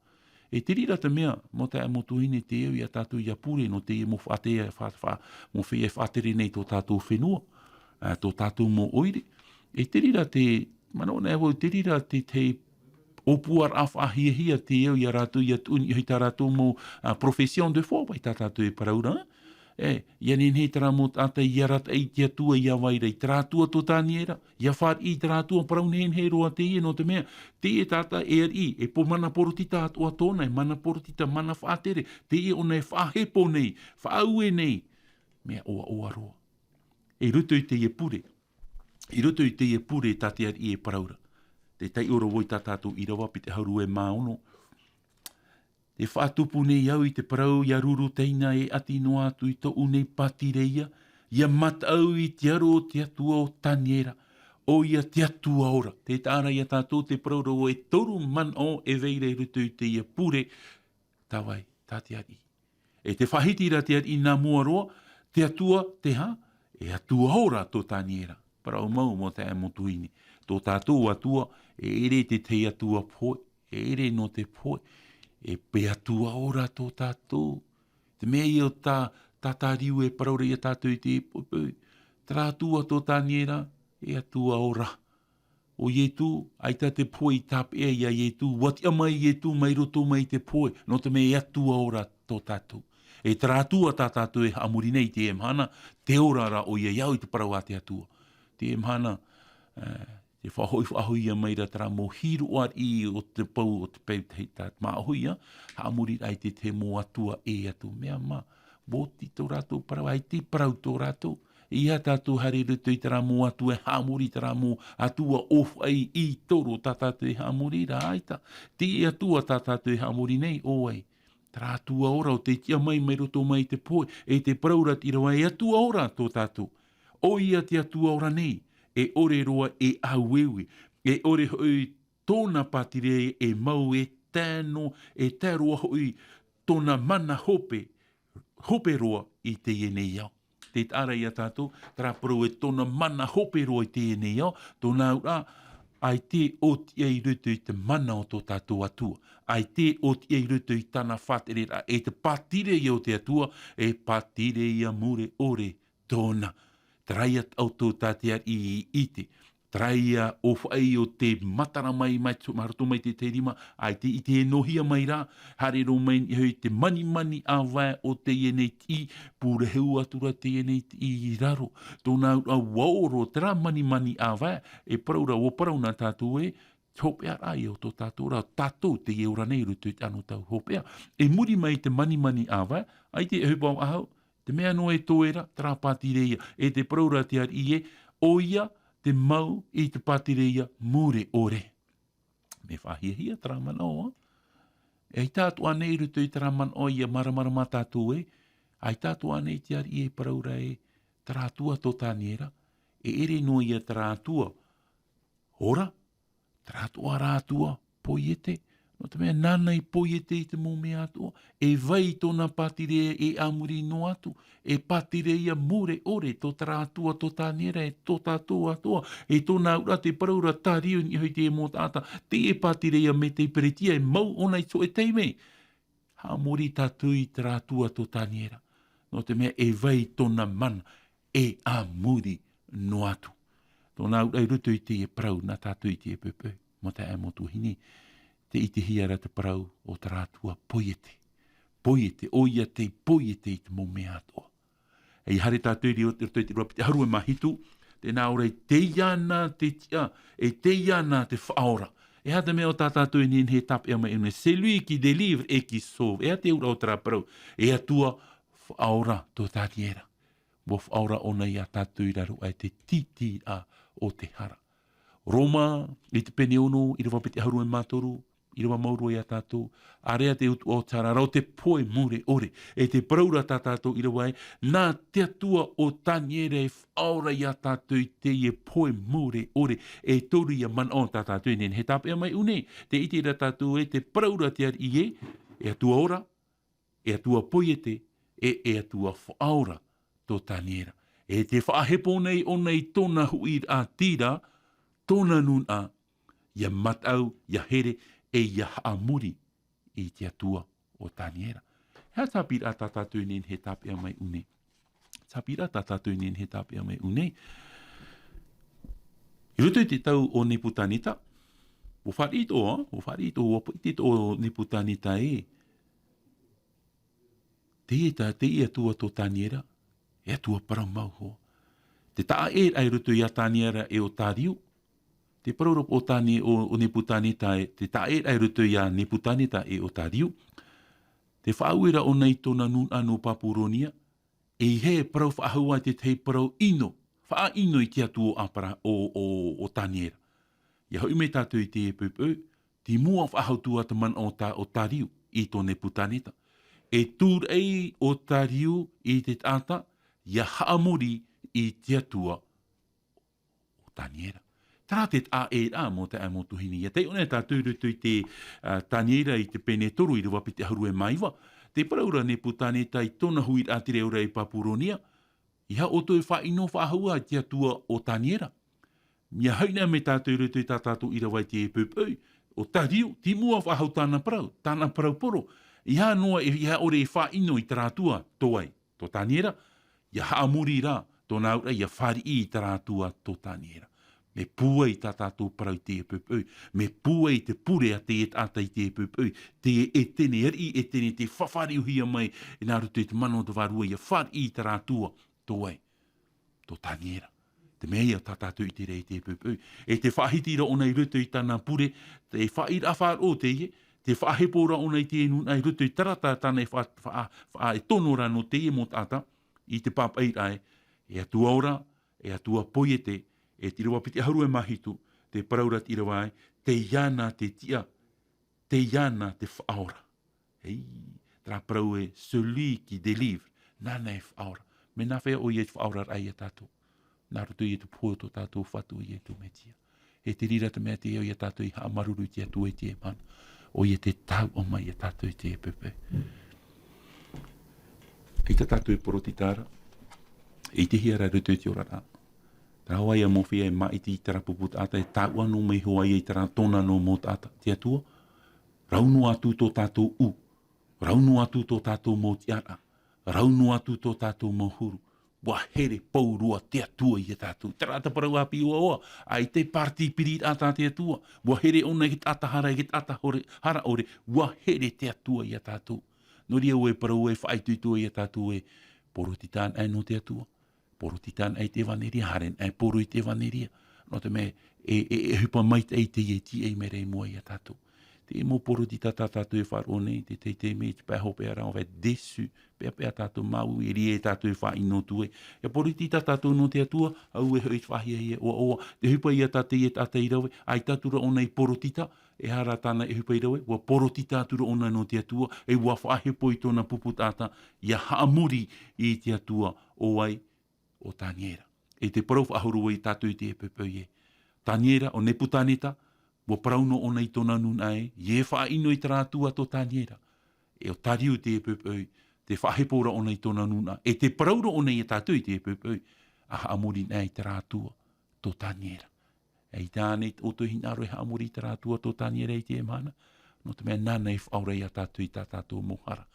E te reira te mea, mau taeaʻe, mau tuahine, tē au ia tātou ia pure nō teie mau faʻatere, fa-, fa-, mau feiā e faʻatere nei tō tātou fenua, ā, tō tātou mau ʻoire. E te reira te, manaʻo nei vau, te reira te, te ʻōpuaraʻa faʻahiahia tē au ia rātou ia tuʻu i niʻa i tā rātou mau, ā, profession de foi, vai tā tātou e parau ra. E, ia nehenehe terā mau taʻata ia arataʻi i te Atua ia vai ra, i terā Atua tō Taniera, ia fāriʻi i terā Atua, parau nehenehe roa teie, nō te mea, teie taʻata e ariʻi, e pō mana porotita atoʻa tōna, e mana porotita, mana faʻatere, teie ʻōna e faʻahepo nei, faʻaue nei, mea ʻoaʻoa roa. I roto i teie pure, i roto i teie pure tā te ariʻi e parau ra. Tē taiʻo ra vau i tā tātou ʻīrava piti ʻahuru e mā ono. Tē faʻatupu nei au i te parau, ia ruru taina e ʻati noa atu i tōʻu nei pātireia, ia mataʻu i te aro o te Atua o Taniera, ʻoia te Atua ora. Tē taʻa ra ia tātou te parau ra vau e toru manaʻo e vai ra i roto i teie pure, tā vai, tā te ariʻi. E tē faʻahiti ra te ariʻi nā mua roa, te Atua, te aha? E Atua ora tō Taniera. Parau mau, mau taeaʻe, mau tuahine. Tō tātou Atua, E ʻere te tahi atua pohe, e ʻere nō te pohe, e pē atua ora tō tātou. Te mea ia o tā, tā tāriu e parau ra ia tātou i te poipoi. Terā atua tō Taniera, e atua ora. O Ietu, ʻaita te pohe i tāpeʻa ia Ietu, ua tiʻa mai Ietu mai roto mai te pohe, nō te mea e atua ora tō tātou. E terā atua tā tātou e haʻamori nei i te mahana, te ora ra ʻoia i au i te parau a te atua. Te mahana, eh, te faʻahoʻi, faʻahoʻihia mai ra terā mau hīroʻa riʻi o te pau, o te peu tahi tā māʻohi ia, haʻamori ra i te, te mau atua e atu. Mea mā, mō te tō rātou parau, ʻaita i parau tō rātou. ʻEiaha tātou haere roto i terā mau atua e haʻamori, terā mau atua ʻōfaʻi i toro tā tātou e haʻamori ra, ʻaita. Te atua tā tātou e haʻamori nei, ʻo vai? Terā atua ora o tei tiʻa mai mai roto mai te pohe, e te parau ra te ʻīrava, e atua ora tō tātou. ʻOia te atua ora nei, e ʻore roa e ʻāueue, e ʻore hoʻi tōna pātireia e mau e tae noa, e tae roa hoʻi tōna mana hope, hope roa i teie nei ao. Te taʻa ra ia tātou, terā parau e tōna mana hope roa i teie nei ao, tōna auraʻa, ʻaita e ʻōtiʻa i roto i te mana o tō tātou atua. ʻAita e ʻōtiʻa i roto i tāna faʻatereraʻa, e te pātireia o te atua, e pātireia mure ʻore tōna. Terā ia taʻoto tā te ariʻi i ʻite. Terā ia ʻōfaʻi o te matara mai, mai, mai roto mai te tahi rima, ʻaita i te ʻite e nōhia mai ra, haere roa mai niʻa hoʻi te manimani ʻāvae o teie nei tiʻi, pūrehu atu ra teie nei tiʻi i raro. Tōna auraʻa ua ʻō roa terā manimani ʻāvae, e parau ra, ua parau na tātou ē, te hopeʻa ra ia o tō tātou ra, tātou teie ora nei i roto i te anotau hopeʻa. E muri mai te manimani ʻāvae, ʻaita e ʻohipa faʻahou, te mea noa e toe ra, terā pātireia, e te parau ra te ariʻi ē, ʻoia te mau i te pātireia mure ʻore. Mea faʻahiahia terā manaʻo, ā. E ʻaita atoʻa nei i roto i terā manaʻo ia māramarama tātou ē, ʻaita atoʻa nei te ariʻi e parau ra ē, terā atua tō Taniera, e ʻere noa ia terā atua ora, terā atoʻa rā atua, poiete. Nō te mea, nāna i poiete i te mau mea atoʻa. E vai tōna pātireia e a muri noa atu. E pātireia mure ʻore tō terā atua tō Taniera, e tō tātou atoʻa. E tōna auraʻa te parau ra tāriu niʻa hoʻi te mau taʻata. Teie pātireia mai te Peretia e mau ʻōna i te hōʻē taime. Haʻamori tātou i terā atua tō Taniera. Nō te mea e vai tōna mana, e a muri noa atu. Tōna auraʻa i roto i teie parau nā tātou i teie poipoi, mau taeaʻe, mau tuahine, tē ʻitehia ra te parau o terā atua poiete. Poiete, ʻoia tei poiete i te mau mea atoʻa. E haere tātou i roto i te ʻīrava piti ʻahuru e mā hitu, tē nā ʻō ra ē, tei iāna te tiʻa, e tei iāna te faʻaora. E aha te mea o tā tātou e nehenehe e tāpeʻa mai ʻōna, celui qui délivre et qui sauve. E aha te auraʻa o terā parau, e Atua faʻaora tō Taniera. Ua faʻaora ʻōna ia tātou i raro aʻe i te tītīraʻa o te hara. Roma, i te pene ono, ʻīrava piti ʻahuru e mā toru, ʻīrava mau roa ia tātou, ārea te utuʻa o te hara, rau te pohe mure ʻore, e te parau ra tā tātou ʻīrava ē, nā te Atua o Taniera e faʻaora ia tātou i teie pohe mure ʻore, e toru ia manaʻo tā tātou e nehenehe e tāpeʻa mai ʻōna, tē ʻite ra tātou ē te parau ra te ariʻi ē, e Atua ora, e Atua poiete, e, e Atua faʻaora tō Taniera. E tē faʻahepo nei ʻōna i tōna huiraʻatira, tōna nūnaʻa, ʻia mataʻu, ʻia here, e ʻia haʻamori i te Atua o Taniera. E aha te haʻapiʻiraʻa tā tātou e nehenehe e tāpeʻa mai ʻōna? Te haʻapiʻiraʻa tā tātou e nehenehe e tāpeʻa mai ʻōna. I roto i te tau o Neputaneta, ʻua fāriʻi atoʻa, ʻua fāriʻi atoʻa, ʻua piti atoʻa ʻo Neputaneta ē, teie tā, teie Atua tō Taniera, e Atua parau mau hoʻi. Te taʻaʻēraʻa i roto ia Taniera e ʻo Tariu, te parau ra o Tani-, o, o Neputaneta e, te taʻaʻēraʻa i roto ia Neputaneta e ʻo Tariu, te faʻaue ra ʻōna i tōna nūnaʻa nō Papuronia, e ʻeiaha e parau faʻahou ā i te tahi parau ʻino, faʻaʻino i te Atua o ʻApara-, o, o, o Taniera. ʻIa hoʻi mai tātou i teie poipoi, tei mua faʻahou atu ā te manaʻo o Ta-, o Tariu i tō Neputaneta. E tūraʻi ʻo Tariu i te taʻata, ʻia haʻamori i te Atua o Taniera. Terā te taʻaʻēraʻa, mau taeaʻe, mau tuahine. ʻIa taiʻo nei tātou i roto i te, ā, Taniera i te pene toru, ʻīrava piti ʻahuru e mā iva. Te parau ra Neputaneta i tōna huiraʻatira e ora i Papuronia, ʻeiaha ʻoutou e faʻaʻino faʻahou ā i te Atua o Taniera. Ia haʻinā mai tātou i roto i tā tātou ʻīrava i te poʻipoʻi, ʻo Tariu, tei mua faʻahou tāna parau, tāna parau poro, ʻeiaha noa, ʻeiaha ʻore e faʻaʻino i terā Atua, tō vai, tō Taniera, ia haʻamori rā, tōna auraʻa, ia fāriʻi i terā Atua tō Taniera. Mea pūai tā tātou parau i te poʻipoʻi, mea pūai te pure a te taʻata i te poʻipoʻi, te Etene, ariʻi Etene, tei fafariʻihia mai, nā roto i te mana o te Vārua, ia fāriʻi i terā Atua, tō vai, tō Taniera. Te mea ia tā tātou i te rei te poʻipoʻi. E te faʻahiti ra ʻōna i roto i tāna pure, te faʻaʻīraʻa faʻaroʻo teie, te faʻahepo ra ʻōna i te nūnaʻa i roto i terā taʻata tāna e fa-, fa-, fa-, e tono ra nō teie mau taʻata, i te pāpaʻiraʻa ē, e Atua ora, e Atua poiete, e te ʻīrava piti ʻahuru e mā hitu, te parau ra te ʻīrava ē, tei iāna te tiʻa, tei iāna te faʻaora. Hei, terā parau ē, celui qui délivre, nāna e faʻaora. Mea nāfea ʻoia i te faʻaoraraʻa ia tātou? Nā roto i te pohe o tō tātou Fatu ʻo Iesu Mesia. E te reira te mea tē ʻoia tātou i haʻamāuruuru i te Atua i teie mahana. ʻOia tē tauturu mai ia tātou i te poʻipoʻi. ʻAita tātou e porotita ra, e ʻitehia ra i roto i te oraraʻa. Terā hoʻi ia mōhia e māʻiti i terā pupu taʻata, e tauturu noa mai hoʻi ia i terā tōna noa mau taʻata. Te Atua, rau noa atu tō tātou ʻū, rau noa atu tō tātou mau tiʻaraʻa, rau noa atu tō tātou mau huru. ʻUa here pauroa te Atua ia tātou. Terā te parau ʻāpī ʻoaʻoa, ʻaita e parati piri rā tā te Atua. ʻUa here ʻōna i te taʻata hara, i te taʻata hore, hara ʻore, ʻua here te Atua ia tātou. Nō reira ʻoe parau e faʻaitoito ia tātou ē, porotita anaʻe nō te Atua. Porotita anaʻe i te ʻevaneria, haere anaʻe e poro i te ʻevaneria. Nō te mea, e, e, e ʻohipa maitaʻi teie e tiʻa mai ra i mua ia tātou. Te mau porotita tā tātou e faʻaroʻo nei, te teitei mea i te pae hopeʻa ra, on va être déçu, peʻapeʻa tātou māuiui, e riro tātou e faʻaʻino atu ē. E porotita tātou nō te Atua, auē hoʻi te faʻahiahia ʻoaʻoa, te ʻohipa ia tā teie taʻata i rave, ʻaita atu ra ʻōna i porotita, e aha rā tāna ʻohipa i rave, ʻua porotita atu ra ʻōna nō te Atua, e ʻua faʻahepo i tōna pupu taʻata, ʻia haʻamori i te Atua ʻo vai, ʻo Taniera. E te parau faʻahou roa ia tātou i te poʻipoʻi ē. Taniera, ʻo Nepukaneta, ʻua parau noa ʻōna i tōna nūnaʻa ē, ʻia faʻaʻino i terā Atua tō Taniera. E ʻo Tariu i te poʻipoʻi, tē faʻahepo ra ʻōna i tōna nūnaʻa. E tē parau ra ʻōna ia tātou i te poʻipoʻi, ʻa haʻamori anaʻe i terā Atua tō Taniera. E ʻaita ānei ʻoutou e hinaʻaro e haʻamori i terā Atua tō Taniera i teie mahana? Nō te mea nāna e faʻaora ia tātou i tā tātou mau hara.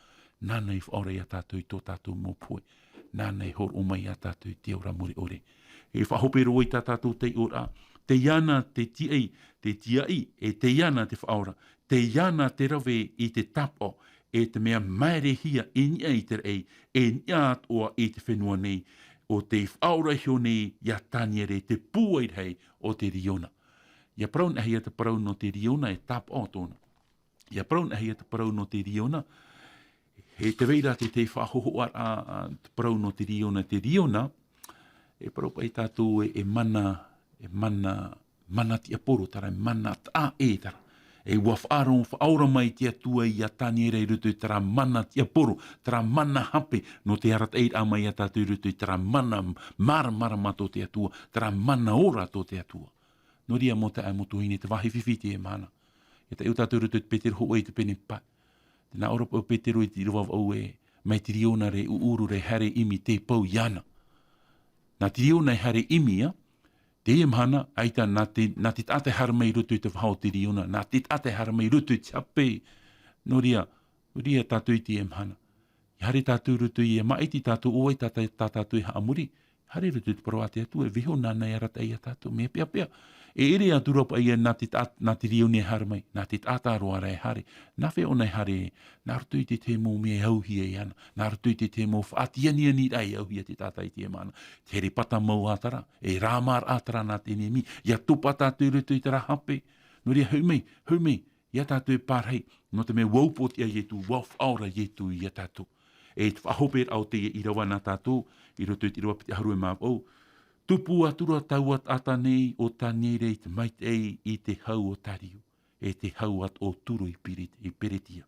Nāna e faʻaora ia tātou i tō tātou mau pohe. Nāna e hōroʻa mai ia tātou i te ora mure ʻore. E faʻahope roa i tā tātou taiʻoraʻa. Tei iāna te tiʻai, te tiʻai, e tei iāna te faʻaora. Tei iāna te rave i te tāpaʻo, e te mea māerehia i niʻa i te raʻi, e niʻa atoʻa i te fenua nei, ʻo tei faʻaora iho nei ia Taniera te pūai rahi o te riona. ʻIa parau anaʻe ia te parau nō te riona e tāpaʻo tōna. ʻIa parau anaʻe ia te parau nō te riona, e tē vai ra te, te faʻahōhoʻaraʻa, ā, te parau nō te riona, te riona, e parau paʻi tātou e, e mana, e mana, mana tiaporo, terā e mana taʻa ʻē, terā. E ʻua faʻaro-, faʻaora mai te Atua ia Taniera i roto i terā mana tiaporo, terā mana hape, nō te arataʻiraʻa mai ia tātou i roto i terā mana māramarama tō te Atua, terā mana ora tō te Atua. Nō reira mau taeaʻe, mau tuahine, te vāhi fifi i teie mahana. E taiʻo tātou i roto i te Petero hōʻē i te pene pae. Tē nā ʻō ra paʻi ʻo Petero i te ʻīrava vaʻu ē, mai te riona ra e ʻuʻuru ra e haere ʻimi tei pau iāna. Nā te riona e haere ʻimi, ā, teie mahana, ʻaita nā te, nā te taʻata e haere mai i roto i te vaha o te riona, nā te taʻata e haere mai i roto i te hape, nō reira, nō reira tātou i teie mahana. ʻIa haere tātou i roto, ʻia māʻiti tātou ʻo vai tā, tā, tā tātou e haʻamori, haere i roto i te parau a te Atua, e vaiiho nāna e arataʻi ia tātou, mea peʻapeʻa. E ʻere atu ra paʻi ia nā te ta-, nā te riona e haere mai, nā te taʻata roa ra e haere. Nāfea ʻōna e haere, nā roto i te tahi mau mea e auhia iāna, nā roto i te tahi mau faʻatianianiraʻa e auhia te taʻata i teie mahana. Te here pata mau ā terā, e rāmāraʻa terā nā te ʻenemi, ʻia topa tātou i roto i terā hape. Nō reira, hoʻi mai, hoʻi mai, ʻia tātou e pārahi, nō te mea ʻua upoʻotiʻa Ietu, ʻua faʻaora Ietu ia tātou. E te faʻahoperaʻa o teie ʻīrava nā tātou, i roto i te ʻīrava piti ʻahuru e mā vaʻu. Tupu atu ra taua taʻata nei ʻo Taniera i te maitaʻi i te hau o Tariu, e te hau atoʻa o Turo i Piri-, i Peretia.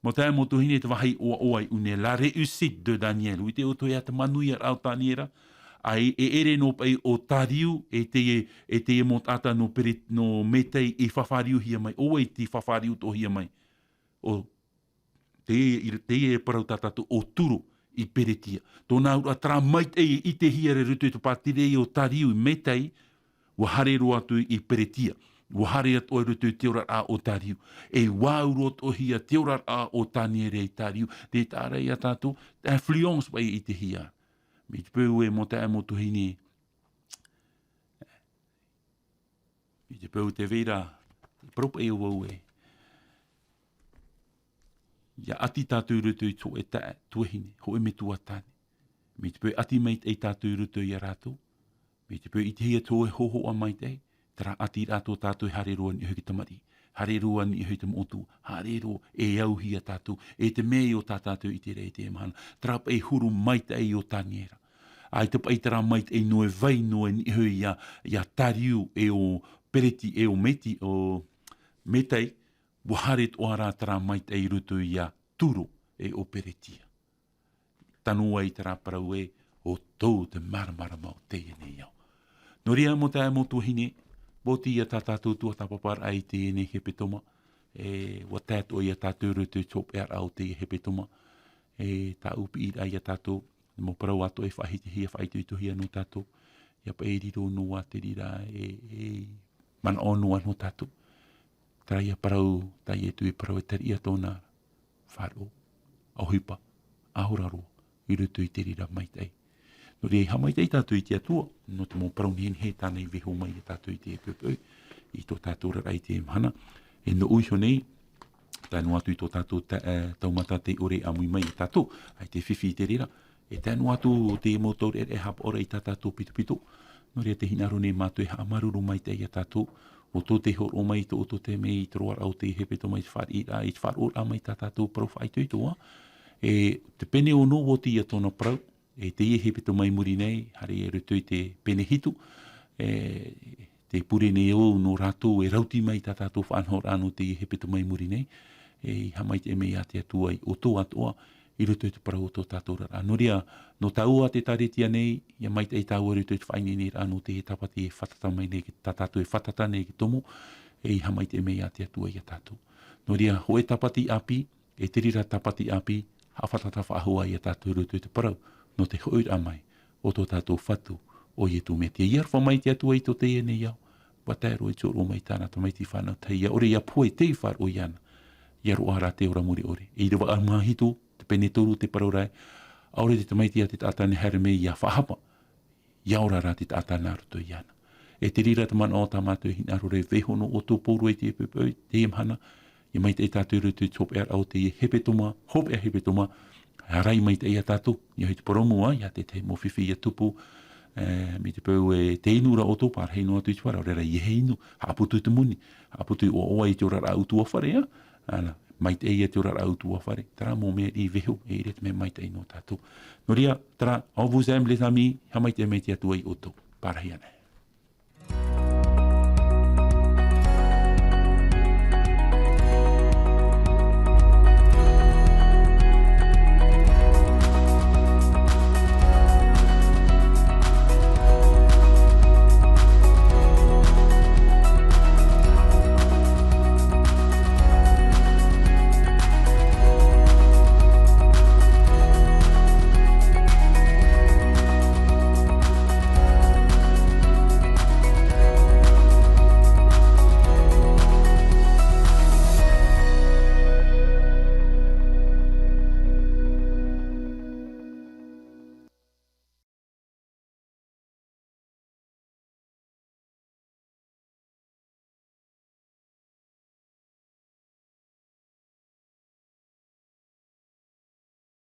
Mau taeaʻe, mau tuahine, te vāhi ʻoaʻoa i ʻō nei, la réussite de Daniel. ʻUa ʻite ʻoutou ia te manuiaraʻa o Taniera, ā, e, e ʻere noa paʻi ʻo Tariu, e teie, e teie mau taʻata nō Pere-, nō Metai i fafariuhia mai, ʻo vai tei fafariutoʻohia mai. ʻO teie, i, teie e parau tā tātou ʻo Turo i Peretia. Tōna auraʻa terā maitaʻi i ʻitehia ra i roto i te pātireia o Tariu i Metai, ʻUa haere roa atu i Peretia. ʻUa haere atoʻa i roto i te oraraʻa o Tariu. E ʻua au roa atoʻahia te oraraʻa o Taniera i Tariu. Te taʻa ra ia tātou, te influence paʻi i te hia. Mai te peu e mau taeaʻe mau tuahine. Mai te peu te vai ra, te parau paʻi au ē. ʻIa ʻati tātou i roto i te hōʻē taeaʻe, tuahine, hōʻē metua tāne. Mai te peu e ʻati maitaʻi tātou i roto ia rātou. Mai te peu e ʻitehia te hōʻē hōhoʻa maitaʻi, terā ʻati rā tō tātou e haere roa i niʻa iho i te tamariʻi, haere roa i niʻa iho i te moʻotua, haere roa e auhia tātou, e te mea o tā tātou i terā i teie mahana, terā paʻi huru maitaʻi o Taniera. ʻAita paʻi terā maitaʻi noa e vai noa i niʻa iho ia, ia Tariu e ʻo Pereti, e ʻo Meti, ʻo Metai, ʻua haere atoʻa rā terā maitaʻi i roto ia Turo e ʻo Peretia. Tano ai terā parau ē, ʻo tō te māramarama o teie nei ao. Nō reira mau taeaʻe mau tuahine, ʻua oti ia tā tātou tuatāpaparaʻa i teie nei hepetoma, e, ʻua tae atoʻa ia tātou i roto i te hopeʻaraʻa o teie hepetoma, e, tāʻu piʻiraʻa ia tātou, mau parau atoʻa e faʻahitihia, faʻaitoitohia nō tātou, ʻia paʻi riro noa te reira, e, e, manaʻo noa nō tātou. Terā ia parau tā Ietu i parau e tariʻa tōna faʻaroʻo, ʻohipa, ʻaore roa, i roto i te reira maitaʻi. Nō reira, haʻamaitaʻi tātou i te Atua, nō te mau parau nehenehe tāna i vaiiho mai ia tātou i te poʻipoʻi, i tō tātou oraraʻa i teie mahana. E nō ʻō iho nei, tae noa atu i tō tātou ta-, e, taumata tei ʻore e ʻāmui mai ia tātou, ʻaita e fifi i te reira, e tae noa atu te mau taureʻareʻa e haʻapaʻo ra i tā tātou pitopito. Nō reira tē hinaʻaro nei mātou e haʻamāuruuru maitaʻi ia tātou, ʻo tō te hōroʻa mai i tō ʻoutou taime i te roaraʻa o te hepetoma i te fāriʻiraʻa, i te faʻaroʻoraʻa mai tā tātou parau faʻaitoito, ā. E te pene ono ʻua oti ia tōna parau, e teie hepetoma i muri nei, haere i roto i te pene hitu, e, tē pure nei au nō rātou e rauti mai tā tātou faʻanahoraʻa nō teie hepetoma i muri nei, e haʻamaitaʻi mai ia te Atua ia ʻoutou atoʻa, i roto i te parau o tō tātou oraraʻa. Nō reira, nō tāua te ʻĒkālesia nei, ʻia maitaʻi tāua i roto i te faʻaineineraʻa nō teie tāpati e fātata mai nei, tā tātou e fātata nei i te tomo, e haʻamaitaʻi mai ia te Atua ia tātou. Nō reira, hōʻē tāpati ʻāpī, e te reira tāpati ʻāpī, haʻafātata faʻahou ia tātou i roto i te parau, nō te hoʻiraʻa mai o tō tātou Fatu, ʻo Ietu Metia. ʻIa aroha mai te Atua i tō teie nei ao, ʻua tae roa i te hōroʻa mai i tāna tamaiti fānau tahi, ʻia ʻore ʻia pohe tei faʻaroʻo iāna, ʻia roaʻa rā te ora mure ʻore. E ʻīrava ʻahuru mā hitu, te pene toru te parau ra ē, ʻaore te tamaiti a te taʻata e haere mai ʻia faʻahapa, ʻia ora rā te taʻata nā roto iāna. E te reira te manaʻo tā mātou e hinaʻaro ra e vaiiho nō ʻoutou pauroa i teie poʻipoʻi, teie mahana, ʻia maitaʻi tātou i roto i te hopeʻaraʻa o te hepetoma, hopeʻa hepetoma, ʻia ʻārai maitaʻi ia tātou, ʻia ʻohi te parau mua, ʻia te tahi mau fifi ʻia tupu, e, mai te peu e tē inu ra ʻoutou, pārahi noa atu i te fare, ʻaore rā ʻia inu, haʻaputu te moni, haʻaputu i ʻoaʻoa i te oraraʻa ʻutuāfare, ā, āna, maitaʻi ia te oraraʻa ʻutuāfare, terā mau mea i vaiiho, e ʻere te mea maitaʻi nō tātou. Nō reira, terā, on vous aime les amis, haʻamaitaʻi mai te Atua ia ʻoutou. Pārahi ana.